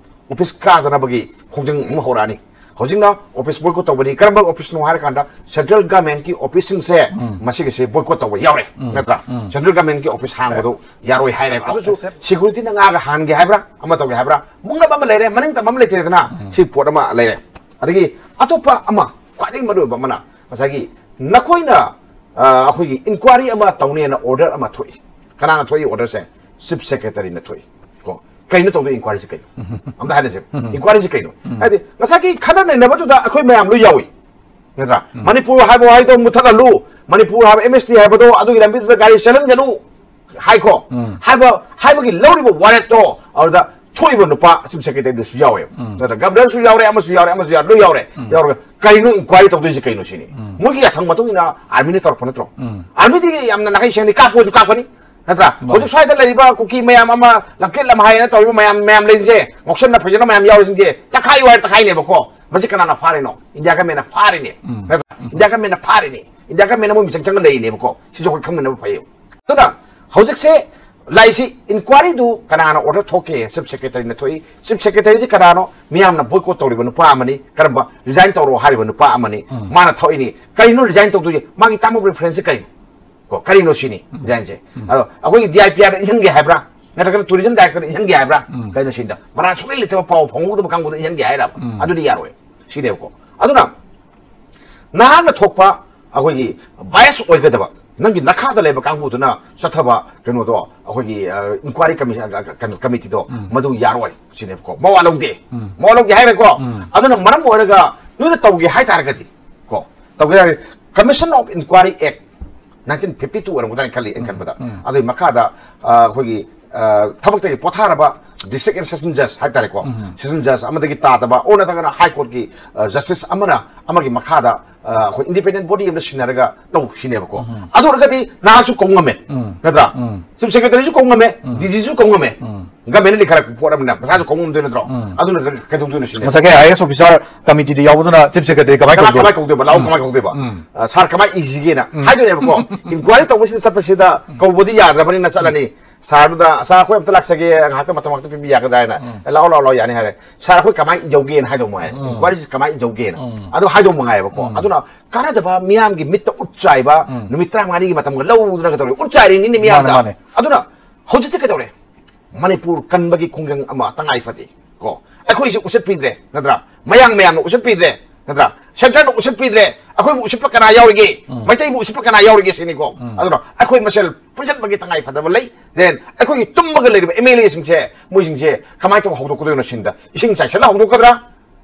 office ꯀꯥꯗꯅꯕꯒꯤ ꯈꯣꯡꯖꯪ ꯑꯃ ꯍꯧꯔꯛꯑꯅꯤ꯫ ꯍꯧꯖꯤꯛꯅ office boycott ꯇꯧꯕꯅꯤ꯫ ꯀꯔꯝꯕ officeꯅꯣ ꯍꯥꯏꯔꯀꯥꯟꯗ central governmentꯀꯤ officeꯁꯤꯡꯁꯦ ꯎꯝ꯫ ꯃꯁꯤꯒꯤꯁꯦ boycott ꯇꯧꯕ ꯌꯥꯎꯔꯦ, ꯎꯝ꯫ ꯅꯠꯇ꯭ꯔꯥ? ꯎꯝ꯫ Central governmentꯀꯤ office ꯍꯥꯡꯕꯗꯣ ꯌꯥꯔꯣꯏ ꯍꯥꯏꯔꯦ꯫ ꯑꯗꯨꯁꯨ ꯑꯣ, securityꯅ ꯉꯥꯒ ꯍꯥꯟꯒꯦ ꯍꯥꯏꯕ꯭ꯔꯥ, ꯑꯃ ꯇꯧꯒꯦ ꯍꯥꯏꯕ꯭ꯔꯥ, ꯃꯨꯛꯅꯕ ꯑꯃ ꯂꯩꯔꯦ, ꯃꯅꯤꯡ ꯇꯝꯕ ꯑꯃ ꯂꯩꯇ꯭ꯔꯦꯗꯅ꯫ ꯎꯝ꯫ ꯁꯤ ꯄꯣꯠ ꯑꯃ ꯂꯩꯔꯦ꯫ ꯑꯗꯒꯤ ꯑꯇꯣꯞꯄ ꯑꯃ ꯈ꯭ꯋꯥꯏꯗꯒꯤ ꯃꯔꯨꯑꯣꯏꯕ ꯑꯃꯅ ꯉꯁꯥꯏꯒꯤ ꯅꯈꯣꯏꯅ, ꯑ, ꯑꯩꯈꯣꯏꯒꯤ inquiry ꯑꯃ ꯇꯧꯅꯦꯅ order ꯑꯃ ꯊꯣꯛꯏ꯫ ꯀꯅꯥꯅ ꯊꯣꯛꯏ orderꯁꯦ? Chief Secretaryꯅ ꯊꯣꯛꯏ꯫ ꯀꯣ, ꯀꯩꯅꯣ ꯇꯧꯗꯣꯏ inquiryꯁꯦ ꯀꯩꯅꯣ? ꯑꯝꯇ ꯍꯥꯏꯅꯁꯦ꯫ ꯎꯝ꯫ Inquiryꯁꯦ ꯀꯩꯅꯣ? ꯎꯝ꯫ ꯍꯥꯏꯗꯤ ꯉꯁꯥꯏꯒꯤ ꯈꯟꯅ ꯅꯩꯅꯕꯗꯨꯗ ꯑꯩꯈꯣꯏ ꯃꯌꯥꯝ ꯂꯣꯏ ꯌꯥꯎꯏ, ꯅꯠꯇ꯭ꯔꯥ? ꯎꯝ꯫ ꯃꯅꯤꯄꯨꯔ ꯍꯥꯏꯕ ꯋꯥꯍꯩꯗꯣ ꯃꯨꯊꯠꯍꯜꯂꯨ, ꯃꯅꯤꯄꯨꯔ ꯍꯥꯏꯕ M S T ꯍꯥꯏꯕꯗꯣ ꯑꯗꯨꯒꯤ ꯂꯝꯕꯤꯗꯨꯗ ꯒꯥꯔꯤ ꯆꯦꯜꯍꯟꯒꯅꯨ ꯍꯥꯏꯀꯣ꯫ ꯎꯝ꯫ ꯍꯥꯏꯕ, ꯍꯥꯏꯕꯒꯤ ꯂꯧꯔꯤꯕ ꯋꯥꯔꯦꯞꯇꯣ ꯑꯗꯨꯗ ꯊꯣꯛꯏꯕ ꯅꯨꯄꯥ Chief Secretaryꯗꯨꯁꯨ ꯌꯥꯎꯋꯦ꯫ ꯎꯝ꯫ ꯅꯠꯇ꯭ꯔꯥ? Governorꯁꯨ ꯌꯥꯎꯔꯦ, ꯑꯃꯁꯨ ꯌꯥꯎꯔꯦ, ꯑꯃꯁꯨ ꯌꯥꯎꯔꯦ, ꯂꯣꯏ ꯌꯥꯎꯔꯦ꯫ ꯎꯝ꯫ ꯌꯥꯎꯔꯒ ꯀꯔꯤꯅꯣ inquiry ꯇꯧꯗꯣꯏꯁꯦ ꯀꯩꯅꯣ ꯁꯤꯅꯤ꯫ ꯎꯝ꯫ ꯃꯣꯏꯒꯤ ꯌꯥꯊꯪ ꯃꯇꯨꯡ ꯏꯟꯅ armyꯅ ꯇꯧꯔꯛꯄ ꯅꯠꯇ꯭ꯔꯣ? ꯎꯝ꯫ Armyꯗꯤ ꯌꯥꯝꯅ ꯅꯥꯈꯩ ꯁꯦꯡꯅ ꯀꯥꯞꯄꯁꯨ ꯀꯥꯞꯀꯅꯤ꯫ ꯅꯠꯇ꯭ꯔꯥ? ꯃꯥꯅꯤ꯫ ꯍꯧꯖꯤꯛ ꯁ꯭ꯋꯥꯏꯗ ꯂꯩꯔꯤꯕ ꯀꯨꯀꯤ ꯃꯌꯥꯝ ꯑꯃ ꯂꯝꯀꯦꯠ ꯂꯝꯍꯥꯏꯅ ꯇꯧꯔꯤꯕ ꯃꯌꯥꯝ, ꯃꯌꯥꯝ ꯂꯩꯔꯤꯁꯦ, ꯉꯥꯎꯁꯟꯅ ꯐꯩꯖꯅ ꯃꯌꯥꯝ ꯌꯥꯎꯔꯤꯁꯤꯡꯁꯦ ꯇꯛꯈꯥꯏꯌꯨ ꯍꯥꯏꯔ ꯇꯛꯈꯥꯏꯅꯦꯕꯀꯣ꯫ ꯃꯁꯤ ꯀꯅꯥꯅ ꯐꯥꯔꯤꯅꯣ? India governmentꯅ ꯐꯥꯔꯤꯅꯦ꯫ ꯎꯝ꯫ ꯅꯠꯇ꯭ꯔꯥ? ꯎꯝ꯫ India governmentꯅ ꯐꯥꯔꯤꯅꯦ꯫ India governmentꯅ ꯃꯣꯏ ꯃꯤꯆꯪ ꯆꯪꯉ ꯂꯩꯔꯤꯅꯦꯕꯀꯣ꯫ ꯁꯤꯁꯨ ꯑꯩꯈꯣꯏ ꯈꯪꯃꯤꯟꯅꯕ ꯐꯩꯌꯦꯕ꯫ ꯑꯗꯨꯅ ꯍꯧꯖꯤꯛꯁꯦ ꯂꯥꯛꯏꯁꯤ inquiryꯗꯨ ꯀꯅꯥꯅ order ꯊꯣꯛꯀꯦ? Chief Secretaryꯅ ꯊꯣꯛꯏ꯫ Chief Secretaryꯗꯤ ꯀꯅꯥꯅꯣ? ꯃꯤꯌꯥꯝꯅ boycott ꯇꯧꯔꯤꯕ ꯅꯨꯄꯥ ꯑꯃꯅꯤ꯫ ꯀꯔꯝꯕ? Resign ꯇꯧꯔꯣ ꯍꯥꯏꯔꯤꯕ ꯅꯨꯄꯥ ꯑꯃꯅꯤ꯫ ꯎꯝ꯫ ꯃꯥꯅ ꯊꯣꯛꯏꯅꯤ꯫ ꯀꯔꯤꯅꯣ resign ꯇꯧꯗꯣꯏꯁꯦ? ꯃꯥꯒꯤ term of referenceꯁꯦ ꯀꯔꯤꯅꯣ? ꯀꯣ, ꯀꯔꯤꯅꯣ ꯁꯤꯅꯤ ꯎꯝ꯫ Resignꯁꯦ꯫ ꯎꯝ꯫ ꯑꯗꯣ ꯑꯩꯈꯣꯏꯒꯤ D I P Rꯗ ꯏꯟꯁꯤꯟꯒꯦ ꯍꯥꯏꯕ꯭ꯔꯥ? ꯅꯠꯇ꯭ꯔꯒꯅ tourism director ꯏꯟꯁꯤꯟꯒꯦ ꯍꯥꯏꯕ꯭ꯔꯥ? ꯀꯩꯅꯣ ꯁꯤꯗ ꯃꯔꯥ ꯁꯨꯛꯂꯩ ꯂꯩꯇꯕ, ꯄꯥꯎ ꯐꯪꯍꯧꯗꯕ ꯀꯥꯡꯕꯨꯗ ꯏꯟꯁꯤꯟꯒꯦ ꯍꯥꯏꯔꯕ? ꯑꯗꯨꯗꯤ ꯌꯥꯔꯣꯏ꯫ ꯁꯤꯅꯦꯕꯀꯣ꯫ ꯑꯗꯨꯅ ꯅꯍꯥꯛꯅ ꯊꯣꯛꯄ ꯑꯩꯈꯣꯏꯒꯤ bias ꯑꯣꯏꯒꯗꯕ, ꯅꯪꯒꯤ ꯅꯈꯥꯗ ꯂꯩꯕ ꯀꯥꯡꯕꯨꯗꯨꯅ ꯆꯠꯊꯕ ꯀꯩꯅꯣꯗꯣ, ꯑꯩꯈꯣꯏꯒꯤ, ꯑ, inquiry commi-, ꯑ, ꯑ, ꯀꯩꯅꯣ, committeeꯗꯣ, ꯃꯗꯨ ꯌꯥꯔꯣꯏ ꯁꯤꯅꯦꯕꯀꯣ꯫ ꯃꯋꯥ ꯂꯧꯗꯦ꯫ ꯃꯋꯥ ꯂꯧꯗꯦ ꯍꯥꯏꯔꯦꯀꯣ꯫ ꯑꯗꯨꯅ ꯃꯔꯝ ꯑꯣꯏꯔꯒ ꯅꯣꯏꯅ ꯇꯧꯒꯦ ꯍꯥꯏꯇꯥꯔꯒꯗꯤ ꯀꯣ, ꯇꯧꯒꯦ ꯍꯥꯏꯔꯒꯗꯤ Commission of Inquiry Act nineteen fifty two ꯑꯣꯏꯔꯝꯒꯗ꯭ꯔꯥ ꯈꯜꯂꯤ ꯑꯩꯅ ꯈꯟꯕꯗ꯫ ꯑꯗꯨꯒꯤ ꯃꯈꯥꯗ, ꯑ, ꯑꯩꯈꯣꯏꯒꯤ, ꯑ, ꯊꯕꯛꯇꯒꯤ ꯄꯣꯊꯥꯔꯕ district and session judge ꯍꯥꯏꯇꯥꯔꯦꯀꯣ, session judge ꯑꯃꯗꯒꯤ ꯇꯥꯗꯕ, ꯑꯣꯔ ꯅꯠꯇ꯭ꯔꯒꯅ High Courtꯀꯤ, ꯑ, justice ꯑꯃꯅ, ꯑꯃꯒꯤ ꯃꯈꯥꯗ, ꯑ, ꯑꯩꯈꯣꯏ independent body ꯑꯃꯗ ꯁꯤꯟꯅꯔꯒ ꯇꯧ ꯁꯤꯅꯦꯕꯀꯣ꯫ ꯑꯗꯨ ꯑꯣꯏꯔꯒꯗꯤ ꯅꯍꯥꯛꯁꯨ ꯀꯧ ꯉꯝꯃꯦ, ꯅꯠꯇ꯭ꯔꯥ? Chief Secretaryꯁꯨ ꯀꯧ ꯉꯝꯃꯦ, DGꯁꯨ ꯀꯧ ꯉꯝꯃꯦ꯫ Governmentꯅ ꯂꯤꯡꯈꯠꯂꯛꯄ ꯄꯣꯠ ꯑꯃꯅ ꯃꯁꯥꯁꯨ ꯀꯧ ꯉꯝꯗꯣꯏ ꯅꯠꯇ꯭ꯔꯣ? ꯑꯗꯨ ꯅꯠꯇ꯭ꯔꯒ ꯀꯩꯗꯧꯗꯣꯏꯅꯣ ꯁꯤꯅꯦ꯫ ꯉꯁꯥꯏꯒꯤ IAS officer committeeꯗ ꯌꯥꯎꯕꯗꯨꯅ Chief Secretary ꯀꯃꯥꯏꯅ ꯀꯃꯥꯏ, ꯀꯧꯗꯣꯏꯅꯣ? ꯀꯃꯥꯏ ꯀꯧꯗꯣꯏꯕ? ꯂꯥꯛꯑꯣ, ꯀꯃꯥꯏ ꯀꯧꯗꯣꯏꯕ? ꯑ, sir ꯀꯃꯥꯏ ꯏꯁꯤꯒꯦꯅ ꯍꯥꯏꯗꯣꯏꯅꯦꯕꯀꯣ꯫ Inquiry ꯇꯧꯕꯁꯤꯗ ꯆꯠꯄꯁꯤꯗ ꯀꯧꯕꯗꯤ ꯌꯥꯗ꯭ꯔꯕꯅꯤꯅ ꯆꯠꯂꯅꯤ꯫ Sirꯗꯨꯗ, "Sir, ꯑꯩꯈꯣꯏ ꯑꯝꯇ ꯂꯥꯛꯆꯒꯦ, ꯉꯥꯏꯍꯥꯛꯇ ꯃꯇꯝ ꯉꯥꯛꯇ ꯄꯤꯕꯤ ꯌꯥꯒꯗ꯭ꯔꯥ?" ꯍꯥꯏꯅ, "ꯑꯦ, ꯂꯥꯛꯑꯣ, ꯂꯥꯛꯑꯣ, ꯂꯥꯛꯑꯣ, ꯌꯥꯅꯤ" ꯍꯥꯏꯔꯦ꯫ "Sir, ꯑꯩꯈꯣꯏ ꯀꯃꯥꯏꯅ ꯌꯧꯒꯦꯅ" ꯍꯥꯏꯗꯧ ꯃꯉꯥꯏ꯫ Inquiryꯁꯤ ꯀꯃꯥꯏꯅ ꯌꯧꯒꯦꯅ꯫ ꯑꯗꯨ ꯍꯥꯏꯗꯧ ꯃꯉꯥꯏꯕꯀꯣ꯫ ꯑꯗꯨꯅ ꯀꯥꯟꯅꯗꯕ, ꯃꯤꯌꯥꯝꯒꯤ ꯃꯤꯠꯇ ꯎꯠ ꯆꯥꯏꯕ, ꯅꯨꯃꯤꯠ ꯇꯔꯥꯃꯉꯥꯅꯤꯒꯤ ꯃꯇꯝꯒ ꯂꯧꯗꯅ ꯀꯩꯗꯧꯔꯦ? ꯎꯠ ꯆꯥꯏꯔꯤꯅꯤꯅꯦ ꯃꯤꯌꯥꯝꯗ꯫ ꯃꯥꯅꯦ, ꯃꯥꯅꯦ꯫ ꯑꯗꯨꯅ ꯍꯧꯖꯤꯛꯇꯤ ꯀꯩꯗꯧꯔꯦ? ꯃꯅꯤꯄꯨꯔ ꯀꯟꯕꯒꯤ ꯈꯣꯡꯖꯪ ꯑꯃ ꯇꯉꯥꯏ ꯐꯗꯦ ꯀꯣ꯫ ꯑꯩꯈꯣꯏꯁꯤ ꯎꯁꯤꯠꯄꯤꯗ꯭ꯔꯦ, ꯅꯠꯇ꯭ꯔꯥ? ꯃꯌꯥꯡ ꯃꯌꯥꯝꯅ ꯎꯁꯤꯠꯄꯤꯗ꯭ꯔꯦ, ꯅꯠꯇ꯭ꯔꯥ? Centreꯅ ꯎꯁꯤꯠꯄꯤꯗ꯭ꯔꯦ꯫ ꯑꯩꯈꯣꯏꯕꯨ ꯎꯁꯤꯠꯄ ꯀꯅꯥ ꯌꯥꯎꯔꯤꯒꯦ? ꯃꯩꯇꯩꯕꯨ ꯎꯁꯤꯠꯄ ꯀꯅꯥ ꯌꯥꯎꯔꯤꯒꯦ ꯁꯤꯅꯤꯀꯣ꯫ ꯑꯗꯨꯅ ꯑꯩꯈꯣꯏ ꯃꯁꯦꯜ ꯄꯨꯟꯁꯤꯟꯕꯒꯤ ꯇꯉꯥꯏ ꯐꯗꯕ ꯂꯩ꯫ Then ꯑꯩꯈꯣꯏꯒꯤ ꯇꯨꯝꯃꯒ ꯂꯩꯔꯤꯕ MLAꯁꯤꯡꯁꯦ, ꯃꯣꯏꯁꯤꯡꯁꯦ ꯀꯃꯥꯏꯅ ꯇꯧꯔ ꯍꯧꯗꯣꯛꯀꯗꯣꯏꯅꯣ ꯁꯤꯅꯤꯗ꯫ ꯏꯁꯤꯡ ꯆꯥꯏꯁꯤꯜꯂ ꯍꯧꯗꯣꯛꯀꯗ꯭ꯔꯥ?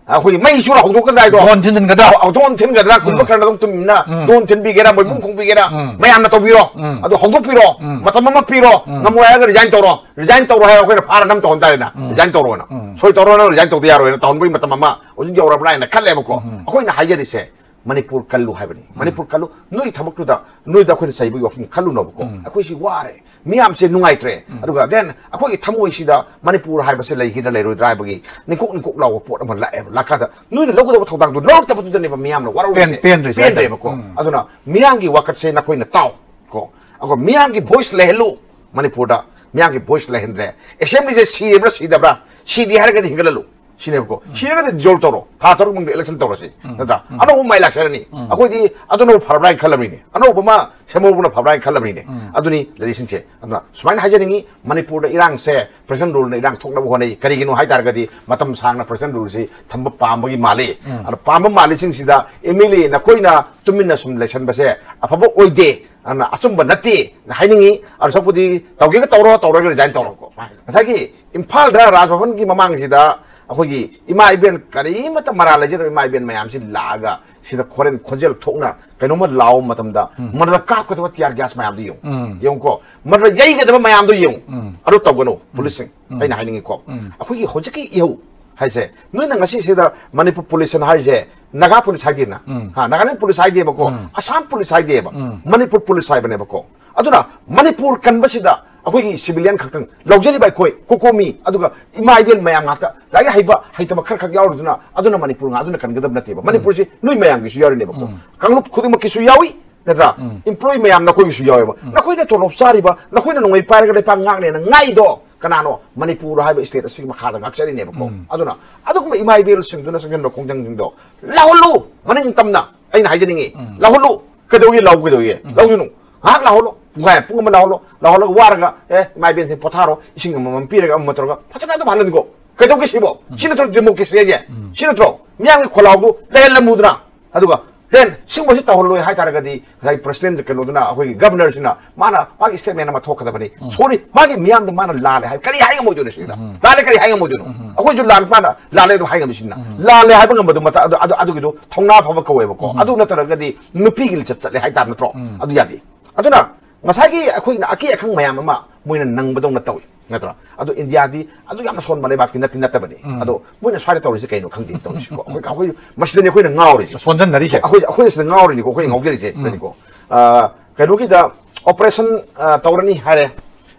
ꯑꯩꯈꯣꯏꯒꯤ ꯃꯩ ꯆꯨꯔ ꯍꯧꯗꯣꯛꯀꯗ꯭ꯔꯥ ꯍꯥꯏꯗꯣ? ꯗꯣꯟ ꯊꯤꯟꯖꯤꯟꯒꯗ꯭ꯔꯥ? ꯑꯧ, ꯗꯣꯟ ꯊꯤꯟꯒꯗ꯭ꯔꯥ? ꯀꯨꯝꯕ ꯈꯔꯅ ꯑꯗꯨꯝ ꯇꯨꯃꯤꯟꯅ ꯗꯣꯟ ꯊꯤꯟꯕꯤꯒꯦꯔꯥ, ꯃꯣꯏꯕꯨꯡ ꯈꯣꯡꯕꯤꯒꯦꯔꯥ? ꯃꯌꯥꯝꯅ ꯇꯧꯕꯤꯔꯣ꯫ ꯑꯗꯣ ꯍꯧꯗꯣꯛꯄꯤꯔꯣ꯫ ꯃꯇꯝ ꯑꯃ ꯄꯤꯔꯣ꯫ ꯉꯝꯃꯣꯏ ꯍꯥꯏꯔꯒ resign ꯇꯧꯔꯣ꯫ Resign ꯇꯧꯔꯣ ꯍꯥꯏꯔꯒ ꯑꯩꯈꯣꯏꯅ ꯐꯥꯔ ꯅꯝ ꯇꯧꯍꯟ ꯇꯥꯔꯦꯅ꯫ Resign ꯇꯧꯔꯣꯅ꯫ ꯁꯣꯏ ꯇꯧꯔꯣ, ꯅꯪ resign ꯇꯧꯗ ꯌꯥꯔꯣꯏꯅ ꯇꯧꯍꯟꯕꯒꯤ ꯃꯇꯝ ꯑꯃ ꯍꯧꯖꯤꯛ ꯌꯧꯔꯕ꯭ꯔꯥ ꯍꯥꯏꯅ ꯈꯜꯂꯦꯕꯀꯣ꯫ ꯑꯩꯈꯣꯏꯅ ꯍꯥꯏꯖꯔꯤꯁꯦ, ꯃꯅꯤꯄꯨꯔ ꯀꯜꯂꯨ ꯍꯥꯏꯕꯅꯤ꯫ ꯃꯅꯤꯄꯨꯔ ꯀꯜꯂꯨ꯫ ꯅꯣꯏ ꯊꯕꯛꯇꯨꯗ, ꯅꯣꯏꯗ ꯑꯩꯈꯣꯏꯅ ꯆꯩꯕꯒꯤ ꯋꯥꯐꯝ ꯈꯜꯂꯨꯅꯣꯕꯀꯣ꯫ ꯑꯩꯈꯣꯏꯁꯤ ꯋꯥꯔꯦ꯫ ꯃꯤꯌꯥꯝꯁꯦ ꯅꯨꯡꯉꯥꯏꯇ꯭ꯔꯦ꯫ ꯑꯗꯨꯒ then ꯑꯩꯈꯣꯏꯒꯤ ꯊꯃꯣꯏꯁꯤꯗ ꯃꯅꯤꯄꯨꯔ ꯍꯥꯏꯕꯁꯦ ꯂꯩꯈꯤꯗ꯭ꯔꯥ ꯂꯩꯔꯣꯏꯗ꯭ꯔꯥ ꯍꯥꯏꯕꯒꯤ ꯅꯤꯡꯀꯣꯛ ꯅꯤꯡꯀꯣꯛ ꯂꯥꯎꯕ ꯄꯣꯠ ꯑꯃ ꯂꯥꯛꯑꯦꯕ꯫ ꯂꯥꯛꯀꯥꯟꯗ ꯅꯣꯏꯅ ꯂꯧꯒꯗꯕ ꯊꯧꯗꯥꯡꯗꯨ ꯂꯧꯔꯛꯇꯕꯗꯨꯗꯅꯦꯕ ꯃꯤꯌꯥꯝꯅ ꯋꯥꯔꯧꯔꯤꯁꯦ꯫ ꯄꯦꯟ-, ꯄꯦꯟꯗ꯭ꯔꯤꯁꯦ ꯍꯥꯏꯇꯥꯔꯦ꯫ ꯄꯦꯟꯗ꯭ꯔꯦꯕꯀꯣ꯫ ꯑꯗꯨꯅ ꯃꯤꯌꯥꯝꯒꯤ ꯋꯥꯀꯠꯁꯦ ꯅꯈꯣꯏꯅ ꯇꯥꯎ ꯀꯣ꯫ ꯑꯗꯨꯒ ꯃꯤꯌꯥꯝꯒꯤ voice ꯂꯩꯍꯜꯂꯨ꯫ ꯃꯅꯤꯄꯨꯔꯗ ꯃꯤꯌꯥꯝꯒꯤ voice ꯂꯩꯍꯟꯗ꯭ꯔꯦ꯫ Assemblyꯁꯦ ꯁꯤꯔꯤꯕ꯭ꯔꯥ ꯁꯤꯗꯕ꯭ꯔꯥ? ꯁꯤꯗꯦ ꯍꯥꯏꯔꯒꯗꯤ ꯍꯤꯡꯒꯠꯍꯜꯂꯨ꯫ ꯁꯤꯅꯦꯕꯀꯣ꯫ ꯁꯤꯔꯒꯗꯤ dissolve ꯇꯧꯔꯣ, ꯊꯥ ꯇꯔꯨꯛ ꯃꯅꯨꯡꯗ election ꯇꯧꯔꯁꯤ, ꯅꯠꯇ꯭ꯔꯥ? ꯑꯅꯧꯕ ꯃꯥꯏ ꯂꯥꯛꯆꯔꯅꯤ꯫ ꯑꯩꯈꯣꯏꯗꯤ ꯑꯗꯨꯅꯕꯨ ꯐꯔꯕ꯭ꯔꯥ ꯍꯥꯏꯅ ꯈꯜꯂꯕꯅꯤꯅꯦ, ꯑꯅꯧꯕ ꯑꯃ ꯁꯦꯝꯍꯧꯕꯅ ꯐꯕ꯭ꯔꯥ ꯍꯥꯏꯅ ꯈꯜꯂꯕꯅꯤꯅꯦ꯫ ꯑꯗꯨꯅꯤ ꯂꯩꯔꯤꯁꯤꯡꯁꯦ꯫ ꯑꯗꯨꯅ ꯁꯨꯃꯥꯏꯅ ꯍꯥꯏꯖꯅꯤꯡꯉꯤ, ꯃꯅꯤꯄꯨꯔꯗ ꯏꯔꯥꯡꯁꯦ president ruleꯅ ꯏꯔꯥꯡ ꯊꯣꯛꯅꯕ ꯍꯣꯠꯅꯩ꯫ ꯀꯔꯤꯒꯤꯅꯣ ꯍꯥꯏ ꯇꯥꯔꯒꯗꯤ ꯃꯇꯝ ꯁꯥꯡꯅ president ruleꯁꯤ ꯊꯝꯕ ꯄꯥꯝꯕꯒꯤ ꯃꯥꯜꯂꯤ꯫ ꯑꯗꯣ ꯄꯥꯝꯕ ꯃꯥꯜꯂꯤꯁꯤꯡꯁꯤꯗ MLA ꯅꯈꯣꯏꯅ ꯇꯨꯃꯤꯟꯅ ꯁꯨꯝ ꯂꯩꯁꯟꯕꯁꯦ ꯑꯐꯕ ꯑꯣꯏꯗꯦ, ꯑꯗꯨꯅ ꯑꯆꯨꯝꯕ ꯅꯠꯇꯦ ꯍꯥꯏꯅꯤꯡꯉꯤ꯫ ꯑꯗꯨ ꯁꯛꯄꯨꯗꯤ ꯇꯧꯒꯦꯒ ꯇꯧꯔꯣ, ꯇꯧꯔꯒ resign ꯇꯧꯔꯣꯀꯣ꯫ ꯉꯁꯥꯏꯒꯤ ꯏꯝꯐꯥꯜꯗ ꯔꯥꯖ ꯚꯕꯟꯒꯤ ꯃꯃꯥꯡꯁꯤꯗ ꯑꯩꯈꯣꯏꯒꯤ ꯏꯃꯥ ꯏꯕꯦꯟ, ꯀꯔꯤꯃꯠꯇ ꯃꯔꯥꯜ ꯂꯩꯖꯗꯕ ꯏꯃꯥ ꯏꯕꯦꯟ ꯃꯌꯥꯝꯁꯤ ꯂꯥꯛꯑꯒ ꯁꯤꯗ ꯈꯣꯔꯦꯟ ꯈꯣꯟꯖꯦꯜ ꯊꯣꯛꯅ ꯀꯩꯅꯣꯝꯃ ꯂꯥꯎꯕ ꯃꯇꯝꯗ ꯃꯗꯨꯗ ꯀꯥꯞꯀꯗꯕ tear gas ꯃꯌꯥꯝꯗꯨ ꯌꯦꯡꯉꯨ꯫ ꯌꯦꯡꯉꯨꯀꯣ, ꯃꯗꯨꯗ ꯌꯩꯒꯗꯕ ꯃꯌꯥꯝꯗꯨ ꯌꯦꯡꯉꯨ꯫ ꯑꯗꯨ ꯇꯧꯒꯅꯨ, policeꯁꯤꯡ꯫ ꯑꯩꯅ ꯍꯥꯏꯅꯤꯡꯉꯤꯀꯣ, ꯑꯩꯈꯣꯏꯒꯤ ꯍꯧꯖꯤꯛꯀꯤ ꯏꯍꯧ ꯍꯥꯏꯁꯦ, ꯅꯣꯏꯅ ꯉꯁꯤ ꯁꯤꯗ ꯃꯅꯤꯄꯨꯔ police ꯑꯅ ꯍꯥꯏꯁꯦ, ꯅꯥꯒꯥ police ꯍꯥꯏꯗꯦꯅ꯫ ꯍꯥ, Nagaland police ꯍꯥꯏꯗꯦꯕꯀꯣ, Assam police ꯍꯥꯏꯗꯦꯕ, Manipur police ꯍꯥꯏꯕꯅꯦꯕꯀꯣ꯫ ꯑꯗꯨꯅ ꯃꯅꯤꯄꯨꯔ ꯀꯟꯕꯁꯤꯗ ꯑꯩꯈꯣꯏꯒꯤ civilian ꯈꯛꯇꯪ ꯂꯧꯖꯔꯤꯕ ꯑꯩꯈꯣꯏ ꯀꯣꯀꯣꯃꯤ, ꯑꯗꯨꯒ ꯏꯃꯥ ꯏꯕꯦꯟ ꯃꯌꯥꯝ ꯉꯥꯛꯇ, ꯂꯥꯏꯔꯤꯛ ꯍꯩꯕ ꯍꯩꯇꯕ ꯈꯔ ꯈꯛ ꯌꯥꯎꯔꯤꯗꯨꯅ ꯑꯗꯨꯅ ꯃꯅꯤꯄꯨꯔ ꯉꯥꯛ ꯑꯗꯨꯅ ꯀꯟꯒꯗꯕ ꯅꯠꯇꯦꯕ꯫ ꯃꯅꯤꯄꯨꯔꯁꯤ ꯅꯣꯏ ꯃꯌꯥꯝꯒꯤꯁꯨ ꯌꯥꯎꯔꯤꯅꯦꯕꯀꯣ꯫ ꯀꯥꯡꯂꯨꯞ ꯈꯨꯗꯤꯡꯃꯛꯀꯤꯁꯨ ꯌꯥꯎꯏ, ꯅꯠꯇ꯭ꯔꯥ? Employee ꯃꯌꯥꯝ ꯅꯈꯣꯏꯒꯤꯁꯨ ꯌꯥꯎꯋꯦꯕ꯫ ꯅꯈꯣꯏꯅ ꯇꯣꯂꯣꯞ ꯆꯥꯔꯤꯕ, ꯅꯈꯣꯏꯅ ꯅꯣꯡꯃꯩ ꯄꯥꯏꯔꯒ ꯂꯩꯄꯥꯛ ꯉꯥꯛꯅꯦꯅ ꯉꯥꯏꯗꯣ ꯀꯅꯥꯅꯣ? ꯃꯅꯤꯄꯨꯔ ꯍꯥꯏꯕ state ꯑꯁꯤꯒꯤ ꯃꯈꯥꯗ ꯉꯥꯛꯆꯔꯤꯅꯦꯕꯀꯣ꯫ ꯑꯗꯨꯅ ꯑꯗꯨꯒꯨꯝꯕ ꯏꯃꯥ ꯏꯕꯦꯜꯁꯤꯡꯗꯨꯅ ꯆꯪꯁꯤꯟꯕ ꯈꯣꯡꯖꯪꯁꯤꯡꯗꯣ ꯂꯧꯍꯜꯂꯨ꯫ ꯃꯅꯤꯡ ꯇꯝꯅ ꯑꯩꯅ ꯍꯥꯏꯖꯅꯤꯡꯉꯤ, ꯂꯧꯍꯜꯂꯨ꯫ ꯀꯩꯗꯧꯒꯦ? ꯂꯧ ꯀꯩꯗꯧꯒꯦ? ꯂꯧꯖꯅꯨ꯫ ꯉꯥꯏꯍꯥꯛ ꯂꯥꯎꯍꯜꯂꯣ, ꯄꯨꯡꯈꯥꯏ, ꯄꯨꯡ ꯑꯃ ꯂꯥꯎꯍꯜꯂꯣ꯫ ꯂꯥꯎꯍꯜꯂꯒ ꯋꯥꯔꯒ, "ꯑꯦ, ꯏꯃꯥ ꯏꯕꯦꯟꯁꯦ ꯄꯣꯊꯥꯔꯣ, ꯏꯁꯤꯡ ꯑꯃꯃꯝ ꯄꯤꯔꯒ ꯑꯃ ꯇꯧꯔꯒ ꯐꯖꯅ ꯑꯗꯨꯝ ꯍꯜꯍꯟꯈꯣ"꯫ ꯀꯩꯗꯧꯒꯦ ꯁꯤꯕꯣ? ꯁꯤ ꯅꯠꯇ꯭ꯔꯣ democracy ꯍꯥꯏꯁꯦ? ꯁꯤ ꯅꯠꯇ꯭ꯔꯣ? ꯃꯤꯌꯥꯝꯒꯤ ꯈꯣꯜꯂꯥꯎꯗꯨ ꯂꯩꯍꯜꯂꯝꯃꯨꯗꯅ꯫ ꯑꯗꯨꯒ ꯍꯦꯟ ꯁꯤꯒꯨꯝꯕꯁꯤ ꯇꯧꯍꯜꯂꯣꯏ ꯍꯥꯏ ꯇꯥꯔꯒꯗꯤ ꯉꯁꯥꯏ president ꯀꯩꯅꯣꯗꯨꯅ, ꯑꯩꯈꯣꯏꯒꯤ governorꯁꯤꯅ ꯃꯥꯅ ꯃꯥꯒꯤ statement ꯑꯃ ꯊꯣꯛꯀꯗꯕꯅꯤ꯫ Sorry, ꯃꯥꯒꯤ ꯃꯤꯌꯥꯝꯗ ꯃꯥꯅ ꯂꯥꯜꯂꯦ ꯍꯥꯏ ꯀꯔꯤ ꯍꯥꯏ ꯉꯝꯃꯣꯏꯗꯣꯏꯅꯣ ꯁꯤꯗ? ꯂꯥꯜꯂꯦ ꯀꯔꯤ ꯍꯥꯏ ꯉꯝꯃꯣꯏꯗꯣꯏꯅꯣ? ꯑꯩꯈꯣꯏꯁꯨ ꯂꯥꯜꯂꯦ, ꯃꯥꯅ ꯂꯥꯜꯂꯦ ꯑꯗꯨꯝ ꯍꯥꯏ ꯉꯝꯃꯤꯁꯤꯅ꯫ ꯂꯥꯜꯂꯦ ꯍꯥꯏꯕ ꯉꯝꯕꯗꯨ ꯃꯇ-, ꯑꯗꯨ, ꯑꯗꯨ, ꯑꯗꯨꯒꯤꯗꯨ ꯊꯧꯅꯥ ꯐꯕ ꯀꯧꯋꯦꯕꯀꯣ꯫ ꯑꯗꯨ ꯅꯠꯇ꯭ꯔꯒꯗꯤ ꯅꯨꯄꯤꯒꯤ ꯂꯤꯆꯠ ꯆꯠꯂꯦ ꯍꯥꯏꯇꯥꯕ ꯅꯠꯇ꯭ꯔꯣ? ꯑꯗꯨ ꯌꯥꯗꯦ꯫ ꯑꯗꯨꯅ ꯉꯁꯥꯏꯒꯤ ꯑꯩꯈꯣꯏꯅ ꯑꯀꯤ ꯑꯈꯪ ꯃꯌꯥꯝ ꯑꯃ ꯃꯣꯏꯅ ꯅꯪꯕꯗꯧꯅ ꯇꯧꯏ, ꯅꯠꯇ꯭ꯔꯥ? ꯑꯗꯣ ꯏꯟꯗꯤꯌꯥꯗꯤ ꯑꯗꯨ ꯌꯥꯝꯅ ꯁꯣꯟꯕ ꯂꯩꯕꯥꯛꯇꯤ ꯅꯠꯇꯤ ꯅꯠꯇꯕꯅꯤ꯫ ꯑꯗꯣ ꯃꯣꯏꯅ ꯁ꯭ꯋꯥꯏꯗ ꯇꯧꯔꯤꯁꯦ ꯀꯩꯅꯣ ꯈꯪꯗꯦ ꯇꯧꯔꯤꯁꯤꯀꯣ꯫ ꯑꯩꯈꯣꯏ, ꯑꯩꯈꯣꯏ ꯃꯁꯤꯗꯅꯤ ꯑꯩꯈꯣꯏꯅ ꯉꯥꯎꯔꯤꯁꯦ꯫ ꯁꯣꯟꯖꯟꯅꯔꯤꯁꯦ꯫ ꯑꯩꯈꯣꯏ, ꯑꯩꯈꯣꯏꯅ ꯁꯤꯗ ꯉꯥꯎꯔꯤꯅꯤꯀꯣ, ꯑꯩꯈꯣꯏ ꯉꯥꯎꯖꯔꯤꯁꯦ ꯁꯤꯗꯅꯤꯀꯣ꯫ ꯑ, ꯀꯩꯅꯣꯒꯤꯗ operation, ꯑ, ꯇꯧꯔꯅꯤ ꯍꯥꯏꯔꯦ꯫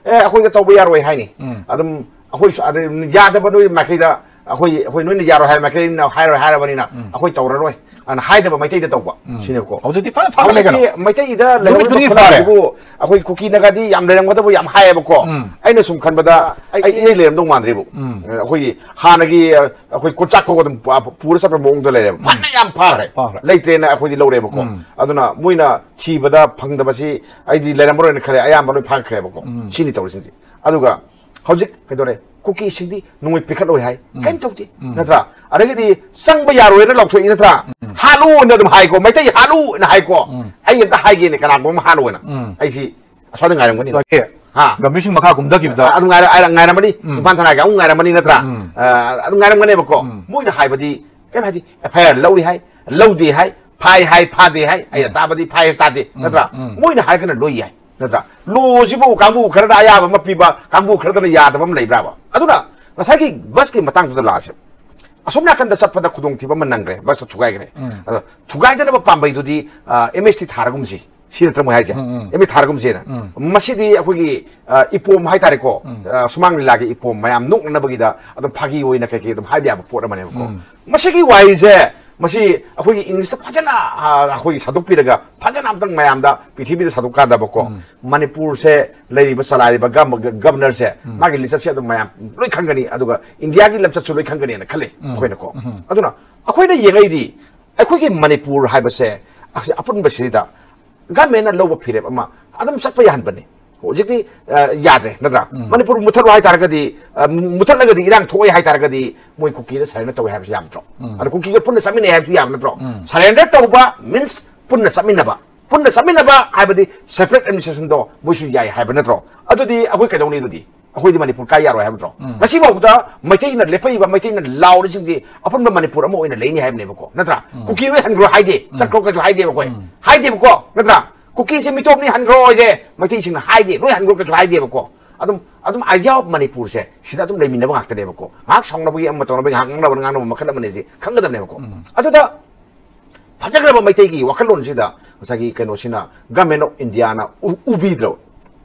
ꯑꯦ, ꯑꯩꯈꯣꯏꯗ ꯇꯧꯕ ꯌꯥꯔꯣꯏ ꯍꯥꯏꯅꯤ꯫ ꯑꯗꯨꯝ ꯑꯩꯈꯣꯏ ꯁ-, ꯑꯗꯨꯝ ꯌꯥꯗꯕ ꯅꯣꯏ ꯃꯥꯏꯀꯩꯗ ꯑꯩꯈꯣꯏ, ꯑꯩꯈꯣꯏ ꯅꯣꯏꯅ ꯌꯥꯔꯣꯏ ꯍꯥꯏ ꯃꯥꯏꯀꯩꯅ ꯍꯥꯏꯔꯣꯏ ꯍꯥꯏꯔꯕꯅꯤꯅ ꯑꯩꯈꯣꯏ ꯇꯧꯔꯔꯣꯏ꯫ ꯑꯅ ꯍꯥꯏꯗꯕ ꯃꯩꯇꯩꯗ ꯇꯧꯕ ꯁꯤꯅꯦꯕꯀꯣ꯫ ꯍꯧꯖꯤꯛꯇꯤ ꯐꯖ ꯐꯒꯠꯂꯦ ꯀꯩꯅꯣ꯫ ꯍꯧꯖꯤꯛꯇꯤ ꯃꯩꯇꯩꯗ ꯅꯨꯃꯤꯠ ꯈꯨꯗꯤꯡꯒꯤ ꯐꯔꯦ꯫ ꯂꯩꯍꯧꯔꯤꯕ ꯑꯩꯈꯣꯏ ꯀꯨꯀꯤ ꯅꯥꯒꯥꯗꯤ ꯌꯥꯝ ꯂꯩꯔꯝꯒꯗꯕ ꯌꯥꯝ ꯍꯥꯏꯌꯦꯕꯀꯣ꯫ ꯎꯝ꯫ ꯑꯩꯅ ꯁꯨꯝ ꯈꯟꯕꯗ ꯑꯩ ꯏꯔꯩ ꯂꯩꯔꯝꯗꯧ ꯃꯥꯟꯗ꯭ꯔꯤꯕꯨ꯫ ꯎꯝ꯫ ꯑꯩꯈꯣꯏꯒꯤ ꯍꯥꯟꯅꯒꯤ ꯑꯩꯈꯣꯏ ꯀꯣꯟꯆꯥꯛ ꯈꯣꯡ ꯑꯗꯨꯝ ꯄꯨꯔ ꯆꯠꯄ ꯃꯑꯣꯡꯗ ꯂꯩꯔꯦꯕ꯫ ꯐꯅ ꯌꯥꯝ ꯐꯈ꯭ꯔꯦ꯫ ꯐꯈ꯭ꯔꯦ꯫ ꯂꯩꯇ꯭ꯔꯦꯅ ꯑꯩꯈꯣꯏꯗꯤ ꯂꯧꯔꯦꯕꯀꯣ꯫ ꯎꯝ꯫ ꯑꯗꯨꯅ ꯃꯣꯏꯅ ꯊꯤꯕꯗ ꯐꯪꯗꯕꯁꯤ ꯑꯩꯗꯤ ꯂꯩꯔꯝꯃꯔꯣꯏꯅ ꯈꯜꯂꯦ꯫ ꯑꯌꯥꯝꯕ ꯂꯣꯏ ꯐꯥꯈ꯭ꯔꯦꯕꯀꯣ꯫ ꯎꯝ꯫ ꯁꯤꯅꯤ ꯇꯧꯔꯤꯁꯤꯡꯁꯤ꯫ ꯑꯗꯨꯒ ꯍꯧꯖꯤꯛ ꯀꯩꯗꯧꯔꯦ? ꯀꯨꯀꯤꯁꯤꯡꯗꯤ ꯅꯣꯡꯃꯩ ꯄꯤꯈꯠꯂꯣꯏ ꯍꯥꯏ꯫ ꯎꯝ꯫ ꯀꯩꯝ ꯇꯧꯗꯦ꯫ ꯎꯝ꯫ ꯅꯠꯇ꯭ꯔꯥ? ꯑꯗꯒꯤꯗꯤ ꯆꯪꯕ ꯌꯥꯔꯣꯏꯅ ꯂꯥꯎꯊꯣꯛꯏ ꯅꯠꯇ꯭ꯔꯥ? ꯍꯥꯠꯂꯨꯅ ꯑꯗꯨꯝ ꯍꯥꯏꯀꯣ꯫ ꯃꯩꯇꯩ ꯍꯥꯠꯂꯨꯅ ꯍꯥꯏꯀꯣ꯫ ꯎꯝ꯫ ꯑꯩ ꯑꯝꯇ ꯍꯥꯏꯒꯦꯅꯦ, ꯀꯅꯥꯒꯨꯝꯕ ꯑꯃ ꯍꯥꯠꯂꯨꯅ꯫ ꯎꯝ꯫ ꯑꯩꯁꯤ ꯑꯁ꯭ꯋꯥꯏꯗ ꯉꯥꯏꯔꯝꯒꯅꯤ꯫ ꯂꯣꯏꯔꯦ꯫ ꯍꯥ? ꯒꯝꯚꯤꯔ ꯁꯤꯡ ꯃꯈꯥ ꯀꯨꯝꯊꯈꯤꯕꯗ ꯑꯗꯨꯝ ꯉꯥꯏꯔ-, ꯑꯩ ꯉꯥꯏꯔꯝꯃꯅꯤ꯫ ꯎꯝ꯫ ꯏꯝꯐꯥꯜ ꯊꯅꯥꯒꯤ ꯑꯃꯨꯛ ꯉꯥꯏꯔꯝꯃꯅꯤ ꯅꯠꯇ꯭ꯔꯥ? ꯎꯝ꯫ ꯑ, ꯑꯗꯨꯝ ꯉꯥꯏꯔꯝꯒꯅꯦꯕꯀꯣ꯫ ꯎꯝ꯫ ꯃꯣꯏꯅ ꯍꯥꯏꯕꯗꯤ ꯀꯩꯝ ꯍꯥꯏꯗꯤ ꯑꯦꯐ ꯑꯥꯏ ꯑꯥꯔ ꯂꯧꯔꯤ ꯍꯥꯏ, ꯂꯧꯗꯦ ꯍꯥꯏ, ꯐꯥꯏ ꯍꯥꯏ, ꯐꯥꯗꯦ ꯍꯥꯏ, ꯑꯩꯅ ꯎꯝ꯫ ꯇꯥꯕꯗꯤ ꯐꯥꯏ ꯍꯥꯏ ꯇꯥꯗꯦ ꯎꯝ꯫ ꯅꯠꯇ꯭ꯔꯥ? ꯎꯝ꯫ ꯃꯣꯏꯅ ꯍꯥꯏꯔꯒꯅ ꯂꯣꯏ ꯌꯥꯏ ꯅꯠꯇ꯭ꯔꯥ? ꯂꯣꯁꯤꯕꯨ ꯀꯥꯡꯕꯨ ꯈꯔꯗ ꯑꯌꯥꯕ ꯑꯃ ꯄꯤꯕ, ꯀꯥꯡꯕꯨ ꯈꯔꯗꯅ ꯌꯥꯗꯕ ꯑꯃ ꯂꯩꯕ꯭ꯔꯥꯕ? ꯑꯗꯨꯅ ꯉꯁꯥꯏꯒꯤ ꯕꯁꯀꯤ ꯃꯇꯥꯡꯗꯨꯗ ꯂꯥꯛꯑꯁꯦ꯫ ꯑꯁꯣꯝ ꯅꯥꯀꯟꯗ ꯆꯠꯄꯗ ꯈꯨꯗꯣꯡꯊꯤꯕ ꯑꯃ ꯅꯪꯈ꯭ꯔꯦ, ꯕꯁꯇ ꯊꯨꯒꯥꯏꯈ꯭ꯔꯦ꯫ ꯎꯝ꯫ ꯑꯗꯣ ꯊꯨꯒꯥꯏꯗꯅꯕ ꯄꯥꯝꯕꯩꯗꯨꯗꯤ, ꯑ, ꯑꯦꯝ ꯑꯦꯁ ꯇꯤ ꯊꯥꯔꯒꯨꯝꯁꯤ꯫ ꯁꯤ ꯅꯠꯇ꯭ꯔ ꯃꯣꯏ ꯍꯥꯏꯁꯦ? ꯎꯝ, ꯎꯝ꯫ ꯑꯦꯝ ꯑꯦꯁ ꯊꯥꯔꯒꯨꯝꯁꯦꯅ꯫ ꯎꯝ꯫ ꯃꯁꯤꯗꯤ ꯑꯩꯈꯣꯏꯒꯤ, ꯑ, ꯏꯄꯣꯝ ꯍꯥꯏꯇꯥꯔꯦꯀꯣ꯫ ꯎꯝ꯫ ꯑ, ꯁꯨꯃꯥꯡ ꯂꯤꯂꯥꯒꯤ ꯏꯄꯣꯝ ꯃꯌꯥꯝ ꯅꯣꯛꯅꯅꯕꯒꯤꯗ ꯑꯗꯨꯝ ꯐꯥꯒꯤ ꯑꯣꯏꯅ ꯀꯩꯀꯩ ꯑꯗꯨꯝ ꯍꯥꯏꯕ ꯌꯥꯕ ꯄꯣꯠ ꯑꯃꯅꯦꯕꯀꯣ꯫ ꯎꯝ꯫ ꯃꯁꯤꯒꯤ ꯋꯥꯔꯤꯁꯦ, ꯃꯁꯤ ꯑꯩꯈꯣꯏꯒꯤ ꯏꯪꯂꯤꯁꯇ ꯐꯖꯅ, ꯑ, ꯑꯩꯈꯣꯏꯒꯤ ꯁꯟꯗꯣꯛꯄꯤꯔꯒ ꯐꯖꯅ ꯑꯝꯇꯪ ꯃꯌꯥꯝꯗ ꯄ꯭ꯔꯤꯊꯤꯕꯤꯗ ꯁꯟꯗꯣꯛꯀꯥꯟꯗꯕꯀꯣ, ꯎꯝ꯫ ꯃꯅꯤꯄꯨꯔꯁꯦ ꯂꯩꯔꯤꯕ, ꯆꯂꯥꯏꯔꯤꯕ ꯒꯝ-, ꯒ-, ꯒꯕꯅꯔꯁꯦ, ꯎꯝ꯫ ꯃꯥꯒꯤ ꯂꯤꯆꯠꯁꯦ ꯑꯗꯨꯝ ꯃꯌꯥꯝ ꯂꯣꯏ ꯈꯪꯒꯅꯤ, ꯑꯗꯨꯒ ꯏꯟꯗꯤꯌꯥꯒꯤ ꯂꯝꯆꯠꯁꯨ ꯂꯣꯏ ꯈꯪꯒꯅꯤꯅ ꯈꯜꯂꯤ ꯎꯝ꯫ ꯑꯩꯈꯣꯏꯅꯀꯣ꯫ ꯎꯝ꯫ ꯑꯗꯨꯅ ꯑꯩꯈꯣꯏꯅ ꯌꯦꯡꯉꯛꯏꯗꯤ ꯑꯩꯈꯣꯏꯒꯤ ꯃꯅꯤꯄꯨꯔ ꯍꯥꯏꯕꯁꯦ ꯑꯁꯤ ꯑꯄꯨꯟꯕꯁꯤꯗ ꯒꯃꯦꯟꯅ ꯂꯧꯕ ꯐꯤꯔꯦꯞ ꯑꯃ ꯑꯗꯨꯝ ꯆꯠꯄ ꯌꯥꯍꯟꯕꯅꯤ꯫ ꯍꯧꯖꯤꯛꯇꯤ, ꯑ, ꯌꯥꯗ꯭ꯔꯦ ꯅꯠꯇ꯭ꯔꯥ? ꯎꯝ꯫ ꯃꯅꯤꯄꯨꯔ ꯃꯨꯊꯠꯂꯣ ꯍꯥꯏꯇꯥꯔꯒꯗꯤ, ꯑ, ꯃꯨꯊꯠꯂꯒꯗꯤ ꯏꯔꯥꯡ ꯊꯣꯛꯑꯦ ꯍꯥꯏꯇꯥꯔꯒꯗꯤ ꯃꯣꯏ ꯀꯨꯀꯤꯗ ꯁꯔꯦꯟꯗꯔ ꯇꯧꯋꯦ ꯍꯥꯏꯕꯁꯨ ꯌꯥꯝꯗ꯭ꯔꯣ? ꯎꯝ꯫ ꯑꯗ ꯀꯨꯀꯤꯒ ꯄꯨꯟꯅ ꯆꯠꯃꯤꯟꯅꯩ ꯍꯥꯏꯕꯁꯨ ꯌꯥꯕ ꯅꯠꯇ꯭ꯔꯣ? ꯎꯝ꯫ ꯁꯔꯦꯟꯗꯔ ꯇꯧꯕ means ꯄꯨꯟꯅ ꯆꯠꯃꯤꯟꯅꯕ꯫ ꯄꯨꯟꯅ ꯆꯠꯃꯤꯟꯅꯕ ꯍꯥꯏꯕꯗꯤ separate administrationꯗꯣ ꯃꯣꯏꯁꯨ ꯌꯥꯏ ꯍꯥꯏꯕ ꯅꯠꯇ꯭ꯔꯣ? ꯑꯗꯨꯗꯤ ꯑꯩꯈꯣꯏ ꯀꯩꯗꯧꯅꯤ ꯑꯗꯨꯗꯤ? ꯑꯩꯈꯣꯏꯗꯤ ꯃꯅꯤꯄꯨꯔ ꯀꯥꯏ ꯌꯥꯔꯣꯏ ꯍꯥꯏꯕ ꯅꯠꯇ꯭ꯔꯣ? ꯎꯝ꯫ ꯉꯁꯤꯐꯥꯎꯗ ꯃꯩꯇꯩꯅ ꯂꯦꯞꯄꯛꯏꯕ, ꯃꯩꯇꯩꯅ ꯂꯥꯎꯔꯤꯁꯤꯡꯁꯤ ꯑꯄꯨꯟꯕ ꯃꯅꯤꯄꯨꯔ ꯑꯃ ꯑꯣꯏꯅ ꯂꯩꯅꯤ ꯍꯥꯏꯕꯅꯦꯕꯀꯣ, ꯅꯠꯇ꯭ꯔꯥ? ꯎꯝ꯫ ꯀꯨꯀꯤ ꯂꯣꯏ ꯍꯟꯈ꯭ꯔꯣ ꯍꯥꯏꯗꯦ, ꯎꯝ꯫ ꯆꯠꯈ꯭ꯔꯣ ꯀꯩꯁꯨ ꯍꯥꯏꯗꯦꯕ ꯑꯩꯈꯣꯏ꯫ ꯎꯝ꯫ ꯍꯥꯏꯗꯦꯕꯀꯣ, ꯅꯠꯇ꯭ꯔꯥ? ꯀꯨꯀꯤꯁꯦ ꯃꯤꯇꯣꯞꯅꯤ ꯍꯟꯈ꯭ꯔꯣ ꯍꯥꯏꯁꯦ ꯃꯩꯇꯩꯁꯤꯡꯅ ꯍꯥꯏꯗꯦ, ꯂꯣꯏ ꯍꯟꯈ꯭ꯔꯣ ꯀꯩꯁꯨ ꯍꯥꯏꯗꯦꯕꯀꯣ꯫ ꯑꯗꯨꯝ, ꯑꯗꯨꯝ idea of ꯃꯅꯤꯄꯨꯔꯁꯦ ꯁꯤꯗ ꯑꯗꯨꯝ ꯂꯩꯃꯤꯟꯅꯕ ꯉꯥꯛꯇꯅꯦꯕꯀꯣ꯫ ꯉꯥꯏꯍꯥꯛ ꯁꯥꯎꯅꯕꯒꯤ ꯑꯃ ꯇꯧꯅꯕꯒꯤ, ꯉꯥꯏꯍꯥꯛ ꯉꯥꯡꯅꯕ ꯉꯥꯡꯅꯕ ꯃꯈꯜ ꯑꯃꯅꯦ ꯁꯤ ꯈꯪꯒꯗꯕꯅꯦꯕꯀꯣ꯫ ꯎꯝ꯫ ꯑꯗꯨꯗ ꯐꯖꯈ꯭ꯔꯕ ꯃꯩꯇꯩꯒꯤ ꯋꯥꯈꯜꯂꯣꯟꯁꯤꯗ ꯉꯁꯥꯏꯒꯤ ꯀꯩꯅꯣꯁꯤꯅ, Government of Indiaꯅ ꯎ-, ꯎꯕꯤꯗ꯭ꯔꯕ?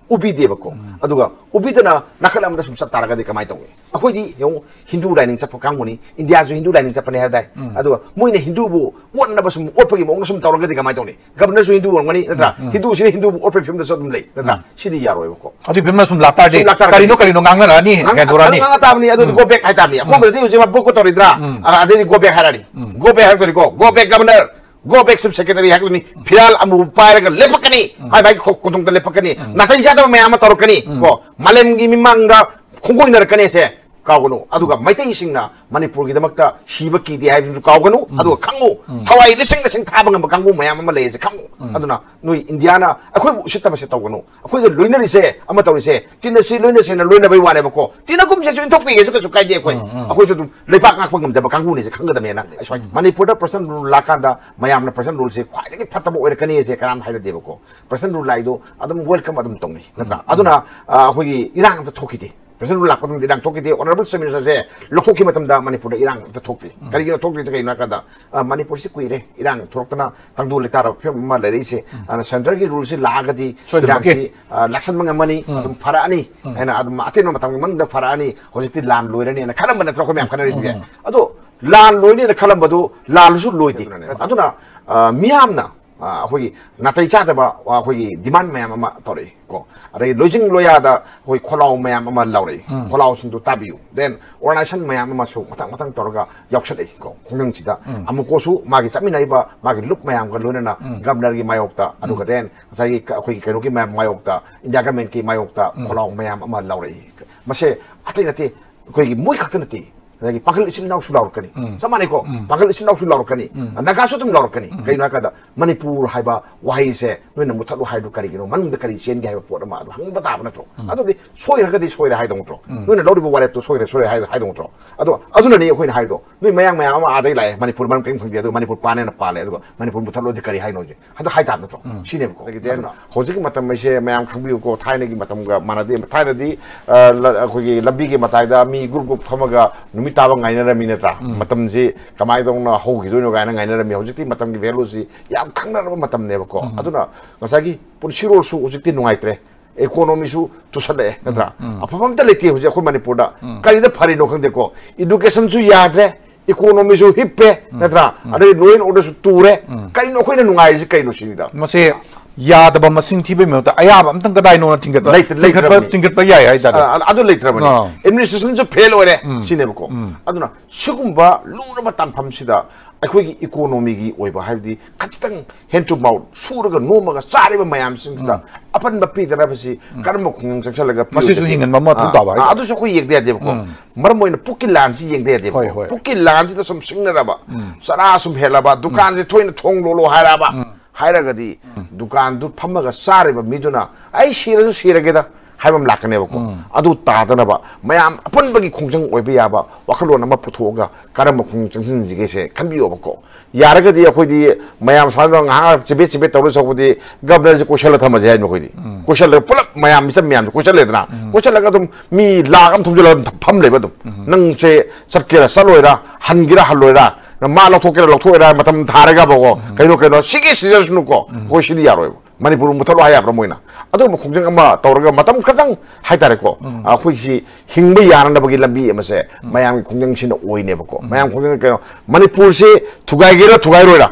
ꯎꯕꯤꯗꯦꯕꯀꯣ꯫ ꯑꯗꯨꯒ ꯎꯕꯤꯗꯅ ꯅꯥꯀꯜ ꯑꯃꯗ ꯁꯨꯝ ꯆꯠ ꯇꯥꯔꯒꯗꯤ ꯀꯃꯥꯏꯅ ꯇꯧꯅꯤ? ꯑꯩꯈꯣꯏꯗꯤ ꯌꯦꯡꯉꯨ, ꯍꯤꯟꯗꯨ ꯂꯥꯏꯅꯤꯡ ꯆꯠꯄ ꯀꯥꯡꯕꯨꯅꯤ, ꯏꯟꯗꯤꯌꯥꯁꯨ ꯍꯤꯟꯗꯨ ꯂꯥꯏꯅꯤꯡ ꯆꯠꯄꯅꯦ ꯍꯥꯏꯕ ꯇꯥꯏ꯫ ꯑꯗꯨꯒ ꯃꯣꯏꯅ ꯍꯤꯟꯗꯨꯕꯨ ꯑꯣꯠꯅꯕ ꯁꯨꯝ ꯑꯣꯠꯄꯒꯤ ꯃꯑꯣꯡꯗ ꯁꯨꯝ ꯇꯧꯔꯒꯗꯤ ꯀꯃꯥꯏꯅ ꯇꯧꯅꯤ? ꯒꯕꯔꯅꯔꯁꯨ ꯍꯤꯟꯗꯨ ꯑꯣꯏꯔꯝꯒꯅꯤ, ꯅꯠꯇ꯭ꯔꯥ? ꯍꯤꯟꯗꯨꯁꯤꯅ ꯍꯤꯟꯗꯨꯕꯨ ꯑꯣꯠꯄꯒꯤ ꯐꯤꯕꯝꯗꯁꯨ ꯑꯗꯨꯝ ꯂꯩ, ꯅꯠꯇ꯭ꯔꯥ? ꯁꯤꯗꯤ ꯌꯥꯔꯣꯏꯕꯀꯣ꯫ ꯑꯗꯨꯒꯤ ꯐꯤꯕꯝꯗ ꯁꯨꯝ ꯂꯥꯛꯇꯥꯔꯗꯤ ꯁꯨꯝ ꯂꯥꯛꯇꯥꯔꯒꯗꯤ ꯀꯔꯤꯅꯣ ꯀꯔꯤꯅꯣ ꯉꯥꯡꯅꯔꯛꯑꯅꯤ, ꯉꯥꯡ-, ꯒ꯭ꯌꯥꯟ ꯇꯥꯔꯅꯤ꯫ ꯉꯥꯡ-, ꯉꯥꯡ ꯇꯥꯕꯅꯤ꯫ ꯑꯗꯨꯗꯤ go back ꯍꯥꯏꯇꯥꯕꯅꯤ꯫ ꯑꯀꯣꯟꯕꯗꯗꯤ ꯍꯧꯖꯤꯛ ꯃꯥ boycott ꯇꯧꯔꯤꯗ꯭ꯔꯥ? ꯑ, ꯑꯗꯩꯗꯤ go back ꯍꯥꯏꯔꯛꯑꯅꯤ꯫ Go back ꯍꯥꯏꯔꯛꯇꯣꯏꯅꯤꯀꯣ, go back governor, go back chief secretary ꯍꯥꯏꯔꯛꯇꯣꯏꯅꯤ꯫ ꯐꯤꯔꯥꯜ ꯑꯃꯨꯕ ꯄꯥꯏꯔꯒ ꯂꯦꯞꯄꯛꯀꯅꯤ, ꯃꯥꯏ ꯃꯥꯏꯒꯤ ꯈꯣ-, ꯈꯣꯡꯊꯣꯡꯗ ꯂꯦꯞꯄꯛꯀꯅꯤ꯫ ꯅꯥꯇꯩ ꯆꯥꯗꯕ ꯃꯌꯥꯝ ꯑꯃ ꯇꯧꯔꯛꯀꯅꯤ ꯀꯣ, ꯃꯥꯂꯦꯝꯒꯤ ꯃꯤꯃꯥꯡꯗ ꯈꯣꯡꯒꯣꯏꯅꯔꯛꯀꯅꯤ ꯁꯦ ꯀꯥꯎꯒꯅꯨ꯫ ꯑꯗꯨꯒ ꯃꯩꯇꯩꯁꯤꯡꯅ ꯃꯅꯤꯄꯨꯔꯒꯤꯗꯃꯛꯇ ꯁꯤꯕ ꯀꯤꯗꯦ ꯍꯥꯏꯕꯁꯨ ꯀꯥꯎꯒꯅꯨ꯫ ꯑꯗꯨꯒ ꯈꯪꯉꯨ, ꯊꯋꯥꯏ ꯂꯤꯁꯤꯡ ꯂꯤꯁꯤꯡ ꯊꯥꯕ ꯉꯝꯕ ꯀꯥꯡꯕꯨ ꯃꯌꯥꯝ ꯑꯃ ꯂꯩ ꯍꯥꯏꯁꯦ ꯈꯪꯉꯨ꯫ ꯑꯗꯨꯅ ꯅꯣꯏ ꯏꯟꯗꯤꯌꯥꯅ ꯑꯩꯈꯣꯏꯕꯨ ꯎꯁꯤꯠꯇꯕꯁꯦ ꯇꯧꯒꯅꯨ꯫ ꯑꯩꯈꯣꯏꯒ ꯂꯣꯏꯅꯔꯤꯁꯦ, ꯑꯃ ꯇꯧꯔꯤꯁꯦ, ꯇꯤꯟꯅꯁꯤ ꯂꯣꯏꯅꯁꯦꯅ ꯂꯣꯏꯅꯕꯩ ꯋꯥꯅꯦꯕꯀꯣ꯫ ꯇꯤꯟꯅꯒꯨꯝꯁꯦꯁꯨ ꯏꯟꯊꯣꯛꯄꯤꯒꯦꯁꯨ ꯀꯩꯁꯨ ꯀꯥꯏꯗꯦ ꯑꯩꯈꯣꯏ꯫ ꯑꯩꯈꯣꯏꯁꯨ ꯑꯗꯨꯝ ꯂꯩꯕꯥꯛ ꯉꯥꯛꯄ ꯉꯝꯖꯕ ꯀꯥꯡꯕꯨꯅꯤꯁꯦ ꯈꯪꯒꯗꯕꯅꯦꯅ ꯑꯩ ꯁ꯭ꯋꯥꯏ ꯃꯅꯤꯄꯨꯔꯗ personal rule ꯂꯥꯛꯀꯥꯟꯗ ꯃꯌꯥꯝꯅ personal ruleꯁꯦ ꯈ꯭ꯋꯥꯏꯗꯒꯤ ꯐꯠꯇꯕ ꯑꯣꯏꯔꯛꯀꯅꯤꯁꯦ ꯀꯅꯥꯝ ꯍꯥꯏꯅꯗꯦꯕꯀꯣ꯫ Personal rule ꯂꯥꯛꯏꯗꯣ ꯑꯗꯨꯝ welcome ꯑꯗꯨꯝ ꯇꯧꯅꯩ, ꯅꯠꯇ꯭ꯔꯥ? ꯑꯗꯨꯅ, ꯑ, ꯑꯩꯈꯣꯏꯒꯤ ꯏꯔꯥꯡ ꯑꯝꯇ ꯊꯣꯛꯈꯤꯗꯦ꯫ Personal rule ꯂꯥꯛꯄ ꯃꯇꯝꯗ ꯏꯔꯥꯡ ꯊꯣꯛꯈꯤꯗꯦ꯫ Honourable Chief Ministerꯁꯦ ꯂꯧꯊꯣꯛꯈꯤꯕ ꯃꯇꯝꯗ ꯃꯅꯤꯄꯨꯔꯗ ꯏꯔꯥꯡ ꯑꯝꯇ ꯊꯣꯛꯇꯦ꯫ ꯀꯔꯤꯒꯤꯅꯣ ꯊꯣꯛꯇ꯭ꯔꯤꯁꯦ? ꯀꯩꯒꯤꯅꯣ ꯍꯥꯏ ꯀꯥꯟꯗ, ꯑ, ꯃꯅꯤꯄꯨꯔꯁꯤ ꯀꯨꯏꯔꯦ ꯏꯔꯥꯡ ꯊꯣꯛꯂꯛꯇꯅ ꯇꯪꯗꯨ ꯂꯩꯇꯥꯔꯕ ꯐꯤꯕꯝ ꯑꯃ ꯂꯩꯔꯛꯏꯁꯦ꯫ ꯑꯗꯨꯅ centreꯒꯤ ruleꯁꯤ ꯂꯥꯛꯑꯒꯗꯤ ꯁꯣꯏꯗꯅꯃꯛꯀꯤ꯫ ꯏꯔꯥꯡꯁꯤ, ꯑ, ꯂꯥꯛꯁꯟꯕ ꯉꯝꯃꯅꯤ, ꯑꯗꯨꯝ ꯐꯔꯛꯑꯅꯤ ꯍꯥꯏꯅ ꯑꯗꯨꯝ ꯑꯇꯦꯟꯕ ꯃꯇꯝꯒꯤ ꯃꯅꯨꯡꯗ ꯐꯔꯛꯑꯅꯤ꯫ ꯍꯧꯖꯤꯛꯇꯤ ꯂꯥꯟ ꯂꯣꯏꯔꯅꯤꯅ ꯈꯜꯂꯝꯕ ꯅꯠꯇ꯭ꯔꯣ ꯑꯩꯈꯣꯏ ꯃꯌꯥꯝ ꯈꯟꯅꯔꯤꯁꯤꯡꯁꯦ? ꯑꯗꯣ ꯂꯥꯟ ꯂꯣꯏꯅꯦꯅ ꯈꯜꯂꯝꯕꯗꯨ ꯂꯥꯟꯁꯨ ꯂꯣꯏꯗꯦ꯫ ꯑꯗꯨꯅ, ꯑ, ꯃꯤꯌꯥꯝꯅ, ꯑ, ꯑꯩꯈꯣꯏꯒꯤ ꯅꯥꯇꯩ ꯆꯥꯗꯕ, ꯑ, ꯑꯩꯈꯣꯏꯒꯤ demand ꯃꯌꯥꯝ ꯑꯃ ꯇꯧꯔꯛꯏ ꯀꯣ, ꯑꯗꯩ ꯂꯣꯏꯖꯤꯡ ꯂꯣꯌꯥꯗ ꯑꯩꯈꯣꯏ ꯈꯣꯜꯂꯥꯎ ꯃꯌꯥꯝ ꯑꯃ ꯂꯥꯎꯔꯛꯏ꯫ ꯈꯣꯜꯂꯥꯎꯁꯤꯡꯗꯨ ꯇꯥꯕꯤꯌꯨ꯫ Then organization ꯃꯌꯥꯝ ꯑꯃꯁꯨ ꯃꯊꯪ ꯃꯊꯪ ꯇꯧꯔꯒ ꯌꯥꯎꯁꯜꯂꯛꯏ ꯀꯣ, ꯈꯣꯡꯖꯪꯁꯤꯗ꯫ ꯑꯃꯨꯛꯀꯁꯨ ꯃꯥꯒꯤ ꯆꯠꯃꯤꯟꯅꯔꯤꯕ ꯃꯥꯒꯤ ꯂꯨꯞ ꯃꯌꯥꯝꯒ ꯂꯣꯏꯅꯅ governorꯒꯤ ꯃꯥꯌꯣꯛꯇ, ꯑꯗꯨꯒ then ꯉꯁꯥꯏꯒꯤ ꯀ-, ꯑꯩꯈꯣꯏꯒꯤ ꯀꯩꯅꯣꯒꯤ ꯃꯌꯥꯝ ꯃꯥꯌꯣꯛꯇ, India governmentꯀꯤ ꯃꯥꯌꯣꯛꯇ ꯈꯣꯜꯂꯥꯎ ꯃꯌꯥꯝ ꯑꯃ ꯂꯥꯎꯔꯛꯏ꯫ ꯃꯁꯦ ꯑꯇꯩ ꯅꯠꯇꯦ, ꯑꯩꯈꯣꯏꯒꯤ ꯃꯣꯏ ꯈꯛꯇ ꯅꯠꯇꯦ, ꯉꯁꯥꯏꯒꯤ ꯄꯥꯡꯒꯜ ꯏꯆꯤꯟ ꯏꯅꯥꯎꯁꯨ ꯂꯥꯎꯔꯛꯀꯅꯤ, ꯆꯞ ꯃꯥꯟꯅꯩꯀꯣ? ꯄꯥꯡꯒꯜ ꯏꯆꯤꯟ ꯏꯅꯥꯎꯁꯨ ꯂꯥꯎꯔꯛꯀꯅꯤ, ꯅꯥꯒꯥꯁꯨ ꯑꯗꯨꯝ ꯂꯥꯎꯔꯛꯀꯅꯤ꯫ ꯀꯩꯅꯣ ꯍꯥꯏ ꯀꯥꯟꯗ ꯃꯅꯤꯄꯨꯔ ꯍꯥꯏꯕ ꯋꯥꯍꯩꯁꯦ ꯅꯣꯏꯅ ꯃꯨꯊꯠꯂꯨ ꯍꯥꯏꯗꯨ ꯀꯔꯤꯒꯤꯅꯣ? ꯃꯅꯨꯡꯗ ꯀꯔꯤ ꯆꯦꯟꯒꯦ ꯍꯥꯏꯕ ꯄꯣꯠ ꯑꯃ ꯑꯗꯨ ꯍꯪꯕ ꯇꯥꯕ ꯅꯠꯇ꯭ꯔꯣ? ꯑꯗꯨꯗꯤ ꯁꯣꯏꯔꯒꯗꯤ ꯁꯣꯏꯔꯦ ꯍꯥꯏꯗꯧ ꯅꯠꯇ꯭ꯔꯣ? ꯅꯣꯏꯅ ꯂꯧꯔꯤꯕ ꯋꯥꯔꯦꯞꯇꯨ ꯁꯣꯏꯔꯦ, ꯁꯣꯏꯔꯦ ꯍꯥꯏ-, ꯍꯥꯏꯗꯧ ꯅꯠꯇ꯭ꯔꯣ? ꯑꯗꯣ ꯑꯗꯨꯅꯅꯤ ꯑꯩꯈꯣꯏꯅ ꯍꯥꯏꯗꯣ, ꯅꯣꯏ ꯃꯌꯥꯡ ꯃꯌꯥꯝ ꯑꯃ ꯑꯥꯗꯩ ꯂꯥꯛꯑꯦ, ꯃꯅꯤꯄꯨꯔ ꯃꯔꯝ ꯀꯔꯤꯝ ꯈꯪꯗꯦ, ꯑꯗꯨꯒ ꯃꯅꯤꯄꯨꯔ ꯄꯥꯟꯅꯦꯅ ꯄꯥꯜꯂꯦ, ꯑꯗꯨꯒ ꯃꯅꯤꯄꯨꯔ ꯃꯨꯊꯠꯂꯣꯗꯤ ꯀꯔꯤ ꯍꯥꯏꯅꯣ ꯍꯧꯖꯤꯛ? ꯑꯗꯨ ꯍꯥꯏꯇꯥꯕ ꯅꯠꯇ꯭ꯔꯣ? ꯁꯤꯅꯦꯕꯀꯣ꯫ ꯑꯗꯒꯤꯗꯤ ꯑꯗꯨꯅ ꯍꯧꯖꯤꯛꯀꯤ ꯃꯇꯝ ꯑꯁꯦ ꯃꯌꯥꯝ ꯈꯪꯕꯤꯌꯨꯀꯣ, ꯊꯥꯏꯅꯒꯤ ꯃꯇꯝꯒ ꯃꯥꯟꯅꯗꯦ꯫ ꯊꯥꯏꯅꯗꯤ, ꯑ, ꯂ-, ꯑꯩꯈꯣꯏꯒꯤ ꯂꯝꯕꯤꯒꯤ ꯃꯇꯥꯏꯗ ꯃꯤ group group ꯐꯝꯃꯒ ꯅꯨꯃꯤꯠ ꯇꯥꯕ ꯉꯥꯏꯅꯔꯝꯃꯤ ꯅꯠꯇ꯭ꯔꯥ? ꯃꯇꯝꯁꯤ ꯀꯃꯥꯏꯅ ꯇꯧꯅ ꯍꯧꯈꯤꯗꯣꯏꯅꯣ ꯀꯥꯏꯅ ꯉꯥꯏꯅꯔꯝꯃꯤ꯫ ꯍꯧꯖꯤꯛꯇꯤ ꯃꯇꯝꯒꯤ valueꯁꯤ ꯌꯥꯝ ꯈꯪꯅꯔꯕ ꯃꯇꯝꯅꯦꯕꯀꯣ꯫ ꯑꯗꯨꯅ ꯉꯁꯥꯏꯒꯤ ꯄꯨꯟꯁꯤꯔꯣꯜꯁꯨ ꯍꯧꯖꯤꯛꯇꯤ ꯅꯨꯡꯉꯥꯏꯇ꯭ꯔꯦ꯫ ꯏꯀꯣꯅꯣꯃꯤꯁꯨ ꯇꯨꯁꯜꯂꯛꯑꯦ, ꯅꯠꯇ꯭ꯔꯥ? ꯎꯝ꯫ ꯑꯐꯕ ꯑꯝꯇ ꯂꯩꯇꯦ ꯍꯧꯖꯤꯛ ꯑꯩꯈꯣꯏ ꯃꯅꯤꯄꯨꯔꯗ꯫ ꯎꯝ꯫ ꯀꯔꯤꯗ ꯐꯔꯤꯅꯣ ꯈꯪꯗꯦꯀꯣ, ꯏꯗꯨꯀꯦꯁꯟꯁꯨ ꯌꯥꯗ꯭ꯔꯦ, ꯏꯀꯣꯅꯣꯃꯤꯁꯨ ꯍꯤꯞꯄꯦ, ꯎꯝ꯫ ꯅꯠꯇ꯭ꯔꯥ? ꯎꯝ꯫ ꯑꯗꯩ ꯂꯣ ꯑꯦꯟ ꯑꯣꯔꯗꯔꯁꯨ ꯇꯨꯔꯦ꯫ ꯎꯝ꯫ ꯀꯔꯤꯅꯣ ꯑꯩꯈꯣꯏꯅ ꯅꯨꯡꯉꯥꯏꯔꯤꯁꯦ, ꯀꯔꯤꯅꯣ ꯁꯤꯅꯤꯗ? ꯃꯁꯤ ꯌꯥꯗꯕ ꯃꯁꯤꯡ ꯊꯤꯕꯒꯤ ꯃꯍꯨꯠꯇ ꯑꯌꯥꯕ ꯑꯝꯇꯪ ꯀꯗꯥꯏꯅꯣꯅ ꯊꯤꯡꯒꯠꯄ, ꯂꯩꯇ-, ꯆꯤꯡꯈꯠꯄ, ꯂꯩꯇ꯭ꯔꯕꯅꯤ꯫ ꯆꯤꯡꯈꯠꯄ ꯌꯥꯏ ꯍꯥꯏꯇꯥꯔꯦ꯫ ꯑ, ꯑꯗꯨ ꯂꯩꯇ꯭ꯔꯕꯅꯤ꯫ ꯑꯥ꯫ ꯑꯦꯗꯃꯤꯅꯤꯁꯇ꯭ꯔꯦꯁꯟꯁꯨ ꯐꯦꯜ ꯑꯣꯏꯔꯦ, ꯎꯝ꯫ ꯁꯤꯅꯦꯕꯀꯣ꯫ ꯎꯝ꯫ ꯑꯗꯨꯅ ꯁꯤꯒꯨꯝꯕ ꯂꯨꯔꯕ ꯇꯥꯟꯐꯝꯁꯤꯗ ꯑꯩꯈꯣꯏꯒꯤ ꯏꯀꯣꯅꯣꯃꯤꯒꯤ ꯑꯣꯏꯕ, ꯍꯥꯏꯕꯗꯤ ꯈꯖꯤꯛꯇꯪ hand to mouth ꯁꯨꯔꯒ ꯅꯣꯝꯃꯒ ꯆꯥꯔꯤꯕ ꯃꯌꯥꯝꯁꯤꯡꯁꯤꯗ ꯎꯝ꯫ ꯑꯄꯟꯕ ꯄꯤꯗꯅꯕꯁꯤ ꯎꯝ꯫ ꯀꯔꯝꯕ ꯈꯣꯡꯖꯪ ꯆꯪꯁꯤꯜꯂꯒ ꯃꯁꯤꯁꯨ ꯄꯤꯔꯨꯒꯗꯒꯦ? ꯌꯦꯡꯍꯟꯕ ꯑꯃ ꯃꯊꯧ ꯑꯥ, ꯇꯥꯕ ꯑꯥ, ꯍꯥꯏꯇꯥꯔꯦ꯫ ꯑꯗꯨꯁꯨ ꯑꯩꯈꯣꯏ ꯌꯦꯡꯗ ꯌꯥꯗꯦꯕꯀꯣ꯫ ꯎꯝ꯫ ꯃꯔꯝ ꯑꯣꯏꯅ ꯄꯨꯛꯀꯤ ꯂꯥꯟꯁꯤ ꯌꯦꯡꯗ ꯌꯥꯗꯦꯕꯀꯣ꯫ ꯍꯣꯏ, ꯍꯣꯏ꯫ ꯄꯨꯛꯀꯤ ꯂꯥꯟꯁꯤꯗ ꯁꯨꯝ ꯁꯤꯡꯅꯔꯕ, ꯎꯝ꯫ ꯆꯔꯥ ꯁꯨꯝ ꯍꯦꯜꯂꯕ, ꯎꯝ꯫ ꯗꯨꯀꯥꯟꯁꯦ ꯊꯣꯏꯅ ꯊꯣꯡ ꯂꯣꯜꯂꯣ ꯍꯥꯏꯔꯛꯑꯕ, ꯎꯝ꯫ ꯍꯥꯏꯔꯒꯗꯤ ꯎꯝ꯫ ꯗꯨꯀꯥꯟꯗꯨ ꯐꯝꯃꯒ ꯆꯥꯔꯤꯕ ꯃꯤꯗꯨꯅ "ꯑꯩ ꯁꯤꯔꯁꯨ ꯁꯤꯔꯒꯦꯗ" ꯍꯥꯏꯕ ꯑꯃ ꯂꯥꯛꯀꯅꯦꯕꯀꯣ꯫ ꯎꯝ꯫ ꯑꯗꯨ ꯇꯥꯗꯅꯕ ꯃꯌꯥꯝ ꯑꯄꯨꯟꯕꯒꯤ ꯈꯣꯡꯖꯪ ꯑꯣꯏꯕ ꯌꯥꯕ ꯋꯥꯈꯜꯂꯣꯟ ꯑꯃ ꯄꯨꯊꯣꯛꯑꯒ ꯀꯔꯝꯕ ꯈꯣꯡꯖꯪ ꯆꯪꯁꯤꯟꯁꯤꯒꯦꯁꯦ ꯈꯟꯕꯤꯌꯣꯕꯀꯣ꯫ ꯌꯥꯔꯒꯗꯤ ꯑꯩꯈꯣꯏꯗꯤ ꯃꯌꯥꯝ ꯁꯨꯃꯥꯏꯅ ꯉꯥꯏꯍꯥꯛ ꯆꯤꯕꯦꯠ ꯆꯤꯕꯦꯠ ꯇꯧꯔ ꯁꯧꯕꯗꯤ ꯒꯕꯔꯅꯔꯁꯦ ꯀꯣꯏꯁꯜꯂ ꯊꯝꯃꯁꯦ ꯍꯥꯏꯅ ꯑꯩꯈꯣꯏꯗꯤ꯫ ꯎꯝ꯫ ꯀꯣꯏꯁꯜꯂꯒ ꯄꯨꯂꯞ ꯃꯌꯥꯝ ꯃꯤꯆꯝ ꯃꯌꯥꯝꯁꯦ ꯀꯣꯏꯁꯜꯂꯦꯗꯅ꯫ ꯎꯝ꯫ ꯀꯣꯏꯁꯜꯂꯒ ꯑꯗꯨꯝ ꯃꯤ ꯂꯥꯛ ꯑꯃ ꯊꯨꯝꯖꯤꯜꯂꯒ ꯑꯗꯨꯝ ꯐꯝ ꯂꯩꯕ ꯑꯗꯨꯝ꯫ ꯎꯝ꯫ ꯅꯪꯁꯦ ꯆꯠꯀꯦꯔꯥ ꯆꯠꯂꯣꯏꯔꯥ, ꯍꯟꯒꯦꯔꯥ ꯍꯜꯂꯣꯏꯔꯥ, ꯅꯪ ꯃꯥ ꯂꯧꯊꯣꯛꯀꯦꯔꯥ ꯂꯧꯊꯣꯛꯑꯣꯏꯔꯥ ꯃꯇꯝ ꯊꯥꯔꯒꯕꯀꯣ꯫ ꯎꯝ꯫ ꯀꯩꯅꯣ ꯀꯩꯅꯣ ꯁꯤꯒꯤ ꯁꯤꯖꯔꯁꯅꯨꯀꯣ꯫ ꯎꯝ꯫ ꯑꯩꯈꯣꯏ ꯁꯤꯗꯤ ꯌꯥꯔꯣꯏꯕ꯫ ꯃꯅꯤꯄꯨꯔ ꯃꯨꯊꯠꯂꯣ ꯍꯥꯏ ꯌꯥꯕ꯭ꯔꯥ ꯃꯣꯏꯅ? ꯑꯗꯨꯒꯨꯝꯕ ꯈꯣꯡꯖꯪ ꯑꯃ ꯇꯧꯔꯒ ꯃꯇꯝ ꯈꯔꯇꯪ ꯍꯥꯏꯇꯥꯔꯦꯀꯣ, ꯎꯝ꯫ ꯑꯩꯈꯣꯏꯁꯤ ꯍꯤꯡꯕ ꯌꯥꯅꯅꯕꯒꯤ ꯂꯝꯕꯤ ꯑꯃꯁꯦ ꯎꯝ꯫ ꯃꯌꯥꯝꯒꯤ ꯈꯣꯡꯖꯪꯁꯤꯅ ꯑꯣꯏꯅꯦꯕꯀꯣ꯫ ꯎꯝ꯫ ꯃꯌꯥꯝ ꯈꯣꯡꯖꯪ ꯀꯩꯅꯣ, ꯃꯅꯤꯄꯨꯔꯁꯤ ꯊꯨꯒꯥꯏꯒꯦꯔꯥ ꯊꯨꯒꯥꯏꯔꯣꯏꯔꯥ,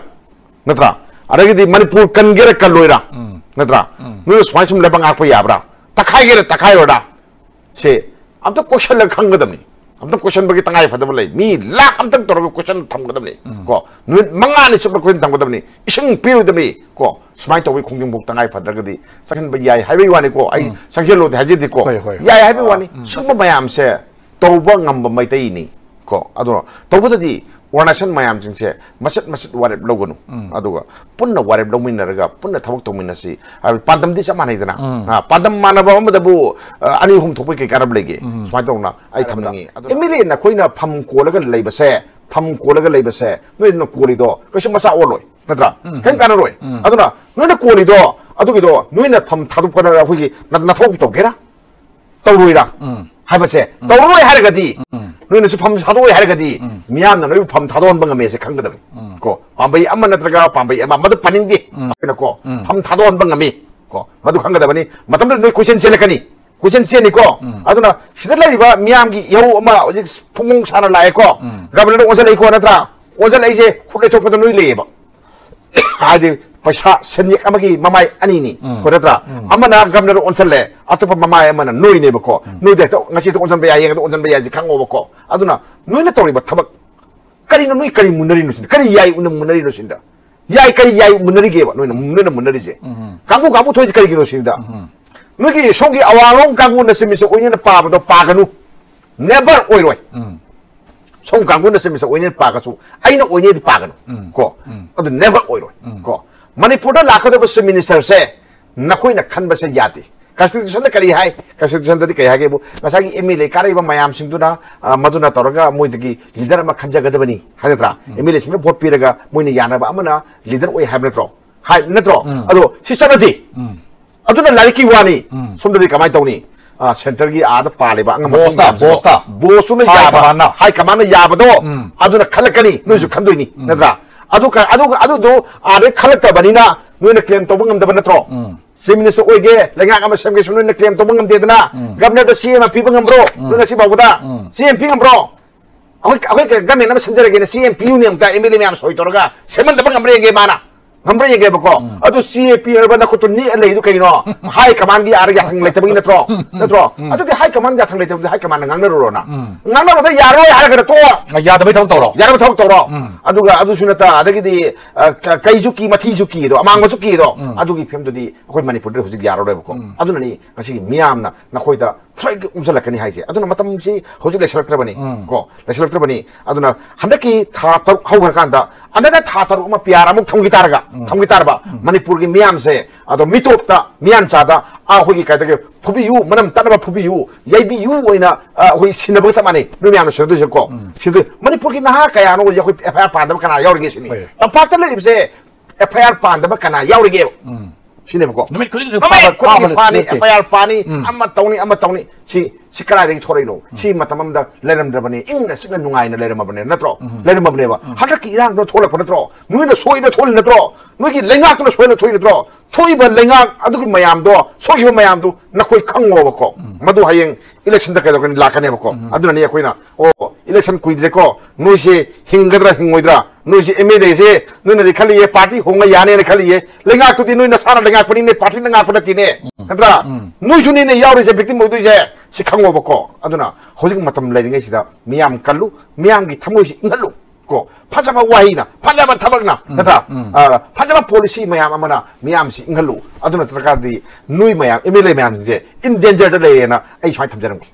ꯅꯠꯇ꯭ꯔꯥ? ꯑꯗꯒꯤꯗꯤ ꯃꯅꯤꯄꯨꯔ ꯀꯟꯒꯦꯔꯥ ꯀꯜꯂꯣꯏꯔꯥ, ꯎꯝ꯫ ꯅꯠꯇ꯭ꯔꯥ? ꯎꯝ꯫ ꯅꯣꯏꯅ ꯁꯨꯃꯥꯏꯅ ꯁꯨꯝ ꯂꯩꯕꯥꯛ ꯉꯥꯛꯄ ꯌꯥꯕ꯭ꯔꯥ? ꯇꯛꯈꯥꯏꯒꯦꯔꯥ ꯇꯛꯈꯥꯏꯔꯣꯏꯔꯥ? ꯁꯦ ꯑꯝꯇ ꯀꯣꯏꯁꯜꯂꯒ ꯈꯪꯒꯗꯕꯅꯤ꯫ ꯑꯝꯇ ꯀꯣꯏꯁꯟꯕꯒꯤ ꯇꯉꯥꯏ ꯐꯗꯕ ꯂꯩ꯫ ꯃꯤ ꯂꯥꯛ ꯑꯝꯇꯪ ꯇꯧꯔꯒ ꯀꯣꯏꯁꯟ ꯊꯝꯒꯗꯕꯅꯤ꯫ ꯎꯝ꯫ ꯀꯣ, ꯅꯨꯃꯤꯠ ꯃꯉꯥꯅꯤ ꯆꯨꯞꯅ ꯀꯣꯏꯁꯟ ꯊꯝꯒꯗꯕꯅꯤ꯫ ꯏꯁꯤꯡ ꯄꯤꯔꯣꯏꯗꯕꯅꯤ꯫ ꯀꯣ, ꯁꯨꯃꯥꯏꯅ ꯇꯧꯕꯒꯤ ꯈꯣꯡꯖꯪꯐꯥꯎ ꯇꯉꯥꯏ ꯐꯗ꯭ꯔꯒꯗꯤ ꯆꯪꯍꯟꯕ ꯌꯥꯏ ꯍꯥꯏꯕꯒꯤ ꯋꯥꯅꯤꯀꯣ꯫ ꯑꯩ ꯎꯝ꯫ ꯆꯪꯁꯤꯜꯂꯣꯗꯤ ꯍꯥꯏꯖꯗꯦꯀꯣ꯫ ꯍꯣꯏ, ꯍꯣꯏ, ꯍꯣꯏ꯫ ꯌꯥꯏ ꯍꯥꯏꯕꯒꯤ ꯋꯥꯅꯤ꯫ ꯎꯝ꯫ ꯁꯤꯒꯨꯝꯕ ꯃꯌꯥꯝꯁꯦ ꯇꯧꯕ ꯉꯝꯕ ꯃꯩꯇꯩꯅꯤ꯫ ꯀꯣ, ꯑꯗꯨꯅ ꯇꯧꯕꯗꯗꯤ organization ꯃꯌꯥꯝꯁꯤꯡꯁꯦ ꯃꯆꯦꯠ ꯃꯆꯦꯠ ꯋꯥꯔꯦꯞ ꯂꯧꯒꯅꯨ꯫ ꯎꯝ꯫ ꯑꯗꯨꯒ ꯄꯨꯟꯅ ꯋꯥꯔꯦꯞ ꯂꯧꯃꯤꯟꯅꯔꯒ ꯄꯨꯟꯅ ꯊꯕꯛ ꯇꯧꯃꯤꯟꯅꯁꯤ꯫ ꯍꯥꯏꯕꯗꯤ ꯄꯥꯟꯗꯝꯗꯤ ꯆꯞ ꯃꯥꯟꯅꯩꯗꯅ꯫ ꯎꯝ꯫ ꯑ, ꯄꯥꯟꯗꯝ ꯃꯥꯟꯅꯕ ꯑꯃꯗꯕꯨ, ꯑ, ꯑꯅꯤ ꯑꯍꯨꯝ ꯊꯣꯛꯄꯒꯤ ꯀꯩ ꯀꯥꯟꯅꯕ ꯂꯩꯒꯦ? ꯎꯝ꯫ ꯁꯨꯃꯥꯏꯅ ꯇꯧꯅ ꯑꯩ ꯊꯝꯅꯤꯡꯉꯤ꯫ ꯑꯗꯨꯅ ꯑꯦꯝ ꯑꯦꯜ ꯑꯦꯅ ꯑꯩꯈꯣꯏꯅ ꯐꯝ ꯀꯣꯜꯂꯒ ꯂꯩꯕꯁꯦ, ꯐꯝ ꯀꯣꯜꯂꯒ ꯂꯩꯕꯁꯦ ꯅꯣꯏꯅ ꯀꯣꯜꯂꯤꯗꯣ ꯀꯩꯁꯨ ꯃꯆꯥ ꯑꯣꯜꯂꯣꯏ, ꯅꯠꯇ꯭ꯔꯥ? ꯎꯝ꯫ ꯀꯔꯤꯝ ꯀꯥꯟꯅꯔꯣꯏ꯫ ꯎꯝ꯫ ꯑꯗꯨꯅ ꯅꯣꯏꯅ ꯀꯣꯜꯂꯤꯗꯣ ꯑꯗꯨꯒꯤꯗꯣ ꯅꯣꯏꯅ ꯐꯝ ꯊꯥꯗꯣꯛꯄꯗ ꯑꯩꯈꯣꯏꯒꯤ ꯅ-, ꯅꯊꯧ ꯇꯧꯒꯦꯔꯥ? ꯇꯧꯔꯣꯏꯔꯥ? ꯎꯝ꯫ ꯍꯥꯏꯕꯁꯦ, ꯎꯝ꯫ ꯇꯧꯔꯔꯣꯏ ꯍꯥꯏꯔꯒꯗꯤ ꯎꯝ꯫ ꯅꯣꯏꯅꯁꯨ ꯐꯝ ꯊꯥꯗꯣꯛꯑꯣꯏ ꯍꯥꯏꯔꯒꯗꯤ ꯎꯝ꯫ ꯃꯤꯌꯥꯝꯅ ꯅꯣꯏꯕꯨ ꯐꯝ ꯊꯥꯗꯣꯛꯍꯟꯕ ꯉꯝꯃꯦꯁꯦ ꯈꯪꯒꯗꯕꯅꯤ꯫ ꯎꯝ꯫ ꯀꯣ, ꯄꯥꯝꯕꯩ ꯑꯃ ꯅꯠꯇ꯭ꯔꯒ ꯄꯥꯝꯕꯩ ꯑꯃ, ꯃꯗꯨ ꯄꯟꯅꯤꯡꯗꯦ꯫ ꯎꯝ꯫ ꯑꯩꯈꯣꯏꯅꯀꯣ, ꯎꯝ꯫ ꯐꯝ ꯊꯥꯗꯣꯛꯍꯟꯕ ꯉꯝꯃꯤ꯫ ꯀꯣ, ꯃꯗꯨ ꯈꯪꯒꯗꯕꯅꯤ꯫ ꯃꯇꯝꯗꯨꯗ ꯅꯣꯏ ꯀꯣꯏꯆꯦꯟ ꯆꯦꯜꯂꯛꯀꯅꯤ, ꯀꯣꯏꯆꯦꯟ ꯆꯦꯟꯅꯤꯀꯣ꯫ ꯎꯝ꯫ ꯑꯗꯨꯅ ꯁꯤꯗ ꯂꯩꯔꯤꯕ ꯃꯤꯌꯥꯝꯒꯤ ꯏꯍꯧ ꯑꯃ ꯍꯧꯖꯤꯛ ꯐꯣꯡ ꯐꯣꯡ ꯁꯥꯅ ꯂꯥꯛꯑꯦꯀꯣ꯫ ꯎꯝ꯫ ꯒꯕꯔꯅꯔ ꯑꯣꯟꯁꯤꯜꯂꯛꯏꯀꯣ, ꯅꯠꯇ꯭ꯔꯥ? ꯑꯣꯟꯁꯤꯜꯂꯛꯏꯁꯦ ꯈꯨꯠ ꯂꯩꯊꯣꯛꯄꯗ ꯅꯣꯏ ꯂꯩꯌꯦꯕ꯫ ꯍꯥꯏꯗꯤ ꯄꯩꯁꯥ ꯁꯦꯟꯌꯦꯛ ꯑꯃꯒꯤ ꯃꯃꯥꯏ ꯑꯅꯤꯅꯤ꯫ ꯎꯝ꯫ ꯀꯣ, ꯅꯠꯇ꯭ꯔꯥ? ꯎꯝ꯫ ꯑꯃꯅ ꯒꯕꯔꯅꯔ ꯑꯣꯟꯁꯤꯜꯂꯦ, ꯑꯇꯣꯞꯄ ꯃꯃꯥꯏ ꯑꯃꯅ ꯅꯣꯏꯅꯦꯕꯀꯣ꯫ ꯎꯝ꯫ ꯅꯣꯏꯗ ꯍꯦꯛꯇ ꯉꯁꯤ ꯍꯦꯛꯇ ꯑꯣꯟꯁꯤꯟꯕ ꯌꯥꯏ, ꯍꯌꯦꯡ ꯍꯦꯛꯇ ꯑꯣꯟꯁꯤꯟꯕ ꯌꯥꯏ ꯍꯥꯏꯁꯦ ꯈꯪꯉꯣꯕꯀꯣ꯫ ꯑꯗꯨꯅ ꯅꯣꯏꯅ ꯇꯧꯔꯤꯕ ꯊꯕꯛ ꯀꯔꯤꯅꯣ, ꯅꯣꯏ ꯀꯔꯤ ꯃꯨꯟꯅꯔꯤꯅꯣ ꯁꯤꯅ? ꯀꯔꯤ ꯌꯥꯏ ꯎꯅ ꯃꯨꯟꯅꯔꯤꯅꯣ ꯁꯤꯗ? ꯌꯥꯏ, ꯀꯔꯤ ꯌꯥꯏ ꯃꯨꯟꯅꯔꯤꯒꯦꯕ ꯅꯣꯏꯅ, ꯅꯣꯏꯅ ꯃꯨꯟꯅꯔꯤꯁꯦ? ꯎꯝ꯫ ꯀꯥꯡꯕꯨ ꯀꯥꯡꯕꯨ ꯊꯣꯛꯏꯁꯦ ꯀꯔꯤꯒꯤꯅꯣ ꯁꯤꯗ? ꯎꯝ꯫ ꯅꯣꯏꯒꯤ ꯁꯣꯝꯒꯤ ꯑꯋꯥꯡꯂꯣꯝ ꯀꯥꯡꯕꯨꯅ ꯆꯤꯞ ꯃꯤꯅꯤꯁꯇꯔ ꯑꯣꯏꯅꯤꯅ ꯄꯥꯕꯗꯣ ꯄꯥꯒꯅꯨ꯫ Never ꯑꯣꯏꯔꯣꯏ꯫ ꯎꯝ꯫ ꯁꯣꯝ ꯀꯥꯡꯕꯨꯅ ꯆꯤꯞ ꯃꯤꯅꯤꯁꯇꯔ ꯑꯣꯏꯅꯤꯅ ꯄꯥꯒꯁꯨ ꯑꯩꯅ ꯑꯣꯏꯅꯤꯗꯤ ꯄꯥꯒꯅꯨ꯫ ꯎꯝ꯫ ꯀꯣ? ꯎꯝ꯫ ꯑꯗꯨ never ꯑꯣꯏꯔꯣꯏ꯫ ꯎꯝ꯫ ꯀꯣ? ꯃꯅꯤꯄꯨꯔꯗ ꯂꯥꯛꯀꯗꯕ ꯆꯤꯞ ꯃꯤꯅꯤꯁꯇꯔꯁꯦ ꯅꯈꯣꯏꯅ ꯈꯟꯕꯁꯦ ꯌꯥꯗꯦ꯫ ꯀꯟꯁꯇꯤꯇ꯭ꯌꯨꯁꯟꯗ ꯀꯔꯤ ꯍꯥꯏ? ꯀꯟꯁꯇꯤꯇ꯭ꯌꯨꯁꯟꯗꯗꯤ ꯀꯔꯤ ꯍꯥꯏꯒꯦꯕꯨ, ꯉꯁꯥꯏꯒꯤ ꯑꯦꯝ ꯑꯦꯜ ꯑꯦ ꯀꯥꯔꯛꯏꯕ ꯃꯌꯥꯝꯁꯤꯡꯗꯨꯅ, ꯑ, ꯃꯗꯨꯅ ꯇꯧꯔꯒ ꯃꯣꯏꯗꯒꯤ ꯂꯤꯗꯔ ꯑꯃ ꯈꯟꯖꯒꯗꯕꯅꯤ ꯍꯥꯏ ꯅꯠꯇ꯭ꯔꯥ? ꯎꯝ꯫ ꯑꯦꯝ ꯑꯦꯜ ꯑꯦꯁꯤꯡꯅ ꯚꯣꯠ ꯄꯤꯔꯒ ꯃꯣꯏꯅ ꯌꯥꯅꯕ ꯑꯃꯅ ꯂꯤꯗꯔ ꯑꯣꯏ ꯍꯥꯏꯕ ꯅꯠꯇ꯭ꯔꯣ? ꯍꯥꯏ ꯅꯠꯇ꯭ꯔꯣ? ꯎꯝ꯫ ꯑꯗꯣ ꯁꯤ ꯆꯠꯅꯗꯦ꯫ ꯎꯝ꯫ ꯑꯗꯨꯅ ꯂꯥꯏꯔꯤꯛꯀꯤ ꯋꯥꯅꯤ꯫ ꯎꯝ꯫ ꯁꯣꯝꯗꯗꯤ ꯀꯃꯥꯏꯅ ꯇꯧꯅꯤ? ꯑ, ꯁꯦꯟꯇꯔꯒꯤ ꯑꯥꯗ ꯄꯥꯜꯂꯤꯕ ꯑꯉꯝꯕ ꯕꯣꯁꯇ, ꯃꯌꯥꯝꯁꯤꯡꯗꯣ, ꯕꯣꯁꯇ꯫ ꯕꯣꯁꯇꯨꯅ ꯍꯥꯏ ꯌꯥꯕ, ꯀꯃꯥꯟꯅ꯫ ꯍꯥꯏ ꯀꯃꯥꯟꯅ ꯌꯥꯕꯗꯣ, ꯎꯝ꯫ ꯑꯗꯨꯅ ꯈꯜꯂꯛꯀꯅꯤ, ꯅꯣꯏꯁꯨ ꯎꯝ꯫ ꯈꯟꯗꯣꯏꯅꯤ, ꯎꯝ꯫ ꯅꯠꯇ꯭ꯔꯥ? ꯑꯗꯨ ꯀ-, ꯑꯗꯨ, ꯑꯗꯨꯗꯣ ꯑꯥꯗꯩ ꯈꯜꯂꯛꯇꯕꯅꯤꯅ ꯅꯣꯏꯅ ꯀ꯭ꯂꯦꯝ ꯇꯧꯕ ꯉꯝꯗꯕ ꯅꯠꯇ꯭ꯔꯣ? ꯎꯝ꯫ ꯆꯤꯞ ꯃꯤꯅꯤꯁꯇꯔ ꯑꯣꯏꯒꯦ, ꯂꯩꯉꯥꯛ ꯑꯃ ꯁꯦꯝꯒꯦꯁꯨ ꯅꯣꯏꯅ ꯀ꯭ꯂꯦꯝ ꯇꯧꯕ ꯉꯝꯗꯦꯗꯅ꯫ ꯎꯝ꯫ ꯒꯕꯔꯅꯔꯗ ꯁꯤ ꯑꯦꯝ ꯑꯃ ꯄꯤꯕ ꯉꯝꯕ꯭ꯔꯣ? ꯎꯝ꯫ ꯅꯣꯏ ꯉꯁꯤ ꯐꯥꯎꯕꯗ ꯎꯝ꯫ ꯁꯤ ꯑꯦꯝ ꯄꯤ ꯉꯝꯕ꯭ꯔꯣ? ꯑꯩꯈꯣꯏ, ꯑꯩꯈꯣꯏ ꯒ-, ꯒꯃꯦꯟ ꯑꯃ ꯁꯦꯝꯖꯔꯒꯦꯅ ꯁꯤ ꯑꯦꯝ ꯄꯤꯌꯨꯅꯦ ꯑꯃꯨꯛꯇ ꯑꯦꯝ ꯑꯦꯜ ꯑꯦ ꯃꯌꯥꯝ ꯁꯣꯏ ꯇꯧꯔꯒ ꯁꯦꯝꯍꯟꯗꯕ ꯉꯝꯕ꯭ꯔꯥ ꯌꯦꯡꯒꯦ ꯃꯥꯅ꯫ ꯉꯝꯕ꯭ꯔꯥ ꯌꯦꯡꯒꯦꯕꯀꯣ꯫ ꯎꯝ꯫ ꯑꯗꯨ ꯁꯤ ꯑꯦ ꯄꯤ ꯍꯥꯏꯔꯕ ꯅꯈꯨꯠꯇꯨ ꯅꯦꯛꯑ ꯂꯩꯗꯨ ꯀꯩꯅꯣ? ꯍꯥꯏ ꯀꯃꯥꯟꯒꯤ ꯑꯥꯗ ꯌꯥꯊꯪ ꯂꯩꯇꯕꯒꯤ ꯅꯠꯇ꯭ꯔꯣ? ꯎꯝ꯫ ꯅꯠꯇ꯭ꯔꯣ? ꯎꯝ꯫ ꯑꯗꯨꯗꯤ ꯍꯥꯏ ꯀꯃꯥꯟ ꯌꯥꯊꯪ ꯂꯩꯇꯕꯗꯤ ꯍꯥꯏ ꯀꯃꯥꯟꯅ ꯉꯥꯡꯅꯔꯨꯔꯣꯅ꯫ ꯎꯝ꯫ ꯉꯥꯡꯅꯕꯗ ꯌꯥꯔꯣꯏ ꯍꯥꯏꯔꯒꯅ ꯇꯣꯛꯑꯣ꯫ ꯌꯥꯗꯕꯩ ꯊꯕꯛ ꯇꯧꯔꯣ꯫ ꯌꯥꯗꯕ ꯊꯕꯛ ꯇꯧꯔꯣ꯫ ꯎꯝ꯫ ꯑꯗꯨꯒ ꯑꯗꯨꯁꯨ ꯅꯠꯇ, ꯑꯗꯒꯤꯗꯤ, ꯑ, ꯀ-, ꯀꯩꯁꯨ ꯀꯤ, ꯃꯊꯤꯁꯨ ꯀꯤꯗꯣ, ꯑꯃꯥꯡꯕꯁꯨ ꯀꯤꯗꯣ, ꯎꯝ꯫ ꯑꯗꯨꯒꯤ ꯐꯤꯕꯝꯗꯨꯗꯤ ꯑꯩꯈꯣꯏ ꯃꯅꯤꯄꯨꯔꯗ ꯍꯧꯖꯤꯛ ꯌꯥꯔꯔꯣꯏꯕꯀꯣ꯫ ꯎꯝ꯫ ꯑꯗꯨꯅꯅꯤ ꯉꯁꯤꯒꯤ ꯃꯤꯌꯥꯝꯅ ꯅꯈꯣꯏꯗ ꯁꯣꯏꯗꯅ ꯎꯝꯖꯜꯂꯛꯀꯅꯤ ꯍꯥꯏꯁꯦ꯫ ꯑꯗꯨꯅ ꯃꯇꯝꯁꯤ ꯍꯧꯖꯤꯛ ꯂꯩꯁꯤꯜꯂꯛꯇ꯭ꯔꯕꯅꯤ, ꯎꯝ꯫ ꯀꯣ, ꯂꯩꯁꯤꯜꯂꯛꯇ꯭ꯔꯕꯅꯤ꯫ ꯑꯗꯨꯅ ꯍꯟꯗꯛꯀꯤ ꯊꯥ ꯇꯔꯨꯛ ꯍꯧꯈ꯭ꯔꯀꯥꯟꯗ, ꯍꯟꯗꯛꯅ ꯊꯥ ꯇꯔꯨꯛ ꯑꯃ ꯄꯤ ꯑꯥꯔ ꯑꯃꯨꯛ ꯊꯝꯈꯤ ꯇꯥꯔꯒ, ꯎꯝ꯫ ꯊꯝꯈꯤ ꯇꯥꯔꯕ, ꯎꯝ꯫ ꯃꯅꯤꯄꯨꯔꯒꯤ ꯃꯤꯌꯥꯝꯁꯦ, ꯑꯗꯣ ꯃꯤꯇꯣꯞꯇ, ꯃꯤꯌꯥꯟꯆꯥꯗ, ꯑꯥ, ꯑꯩꯈꯣꯏꯒꯤ ꯀꯩ ꯍꯥꯏꯇꯥꯔꯦ, ꯐꯨꯕꯤꯌꯨ, ꯃꯅꯝ ꯇꯠꯅꯕ ꯐꯨꯕꯤꯌꯨ, ꯌꯩꯕꯤꯌꯨ ꯑꯣꯏꯅ, ꯑ, ꯑꯩꯈꯣꯏ ꯁꯤꯟꯅꯕꯒ ꯆꯞ ꯃꯥꯟꯅꯩ꯫ ꯅꯣꯏ ꯃꯌꯥꯝꯅ ꯁꯤꯟꯅꯗꯣꯏꯁꯦ, ꯀꯣ꯫ ꯎꯝ꯫ ꯁꯤꯟꯅꯗꯣꯏ-, ꯃꯅꯤꯄꯨꯔꯒꯤ ꯅꯍꯥ ꯀꯌꯥꯅꯣ ꯍꯧꯖꯤꯛ ꯑꯩꯈꯣꯏ ꯑꯦꯐ ꯑꯥꯏ ꯑꯥꯔ ꯄꯥꯟꯗꯕ ꯀꯅꯥ ꯌꯥꯎꯔꯤꯒꯦ ꯁꯤꯅꯤ꯫ ꯍꯣꯏ꯫ ꯇꯝꯄꯥꯛꯇ ꯂꯩꯔꯤꯕꯁꯦ ꯑꯦꯐ ꯑꯥꯏ ꯑꯥꯔ ꯄꯥꯟꯗꯕ ꯀꯅꯥ ꯌꯥꯎꯔꯤꯒꯦꯕ? ꯎꯝ꯫ ꯁꯤꯅꯦꯕꯀꯣ꯫ ꯅꯨꯃꯤꯠ ꯈꯨꯗꯤꯡꯒꯤ ꯅꯨꯃꯤꯠ ꯈꯨꯗꯤꯡꯒꯤ ꯐꯥꯕ ꯐꯥꯅꯤ, ꯅꯠꯇꯦ꯫ F I R ꯐꯥꯅꯤ, ꯑꯃ ꯇꯧꯅꯤ, ꯑꯃ ꯇꯧꯅꯤ꯫ ꯁꯤ ꯁꯤ ꯀꯗꯥꯏꯗꯒꯤ ꯊꯣꯔꯛꯏꯅꯣ? ꯁꯤ ꯃꯇꯝ ꯑꯃꯗ ꯂꯩꯔꯝꯗ꯭ꯔꯕꯅꯤ, ꯏꯪꯅ ꯆꯤꯛꯅ ꯅꯨꯡꯉꯥꯏꯅ ꯂꯩꯔꯝꯃꯕꯅꯦ, ꯅꯠꯇ꯭ꯔꯣ? ꯂꯩꯔꯝꯃꯕꯅꯦꯕ꯫ ꯍꯟꯗꯛꯀꯤ ꯏꯔꯥꯡꯗꯣ ꯊꯣꯛꯂꯛꯄ ꯅꯠꯇ꯭ꯔꯣ? ꯅꯣꯏꯅ ꯁꯣꯏꯅ ꯊꯣꯛꯂꯤ ꯅꯠꯇ꯭ꯔꯣ? ꯅꯣꯏꯒꯤ ꯂꯩꯉꯥꯛꯇꯨꯅ ꯁꯣꯏꯅ ꯊꯣꯛꯏ ꯅꯠꯇ꯭ꯔꯣ? ꯊꯣꯛꯏꯕ ꯂꯩꯉꯥꯛ ꯑꯗꯨꯒꯤ ꯃꯌꯥꯝꯗꯣ, ꯁꯣꯏꯈꯤꯕ ꯃꯌꯥꯝꯗꯣ ꯅꯈꯣꯏ ꯈꯪꯉꯣꯕꯀꯣ꯫ ꯃꯗꯨ ꯍꯌꯦꯡ ꯏꯂꯦꯛꯁꯟꯗ ꯀꯩꯗꯧꯔꯛꯀꯅꯤ, ꯂꯥꯛꯀꯅꯦꯕꯀꯣ꯫ ꯑꯗꯨꯅꯅꯤ ꯑꯩꯈꯣꯏꯅ, ꯑꯣ, ꯏꯂꯦꯛꯁꯟ ꯀꯨꯏꯗ꯭ꯔꯦꯀꯣ, ꯅꯣꯏꯁꯦ ꯍꯤꯡꯒꯗ꯭ꯔꯥ ꯍꯤꯡꯉꯣꯏꯗ꯭ꯔꯥ, ꯅꯣꯏꯁꯦ ꯑꯦꯝ ꯑꯦꯜ ꯑꯦꯁꯦ ꯅꯣꯏꯅꯗꯤ ꯈꯜꯂꯤꯌꯦ, ꯄꯥꯔꯇꯤ ꯍꯣꯡꯉ ꯌꯥꯅꯦꯅ ꯈꯜꯂꯤꯌꯦ, ꯂꯩꯉꯥꯛꯇꯨꯗꯤ ꯅꯣꯏ ꯅꯁꯥꯅ ꯂꯩꯉꯥꯛꯄꯅꯤꯅꯦ, ꯄꯥꯔꯇꯤꯅ ꯉꯥꯛꯄ ꯅꯠꯇꯦꯅꯦ, ꯅꯠꯇ꯭ꯔꯥ? ꯅꯣꯏꯁꯨꯅꯤꯅꯦ ꯌꯥꯎꯔꯤꯁꯦ, ꯕꯤꯛꯇꯤꯝ ꯑꯣꯏꯗꯣꯏꯁꯦ, ꯁꯤ ꯈꯪꯉꯣꯕꯀꯣ꯫ ꯑꯗꯨꯅ ꯍꯧꯖꯤꯛ ꯃꯇꯝ ꯂꯩꯔꯤꯉꯩꯁꯤꯗ ꯃꯤꯌꯥꯝ ꯀꯜꯂꯨ, ꯃꯤꯌꯥꯝꯒꯤ ꯊꯃꯣꯏꯁꯤ ꯏꯪꯍꯜꯂꯨ ꯀꯣ꯫ ꯐꯖꯕ ꯋꯥꯍꯩꯅ, ꯐꯖꯕ ꯊꯕꯛꯅ, ꯅꯠꯇ꯭ꯔꯥ? ꯑ, ꯐꯖꯕ ꯄꯣꯂꯤꯁꯤ ꯃꯌꯥꯝ ꯑꯃꯅ ꯃꯤꯌꯥꯝꯁꯤ ꯏꯪꯍꯜꯂꯨ꯫ ꯑꯗꯨ ꯅꯠꯇ꯭ꯔꯀꯥꯟꯗꯤ ꯅꯣꯏ ꯃꯌꯥꯝ ꯑꯦꯝ ꯑꯦꯜ ꯑꯦ ꯃꯌꯥꯝꯁꯤꯡꯁꯦ ꯏꯟ ꯗꯦꯟꯖꯔꯗ ꯂꯩꯔꯦꯅ ꯑꯩ ꯁꯨꯃꯥꯏꯅ ꯊꯝꯖꯔꯝꯒꯦ꯫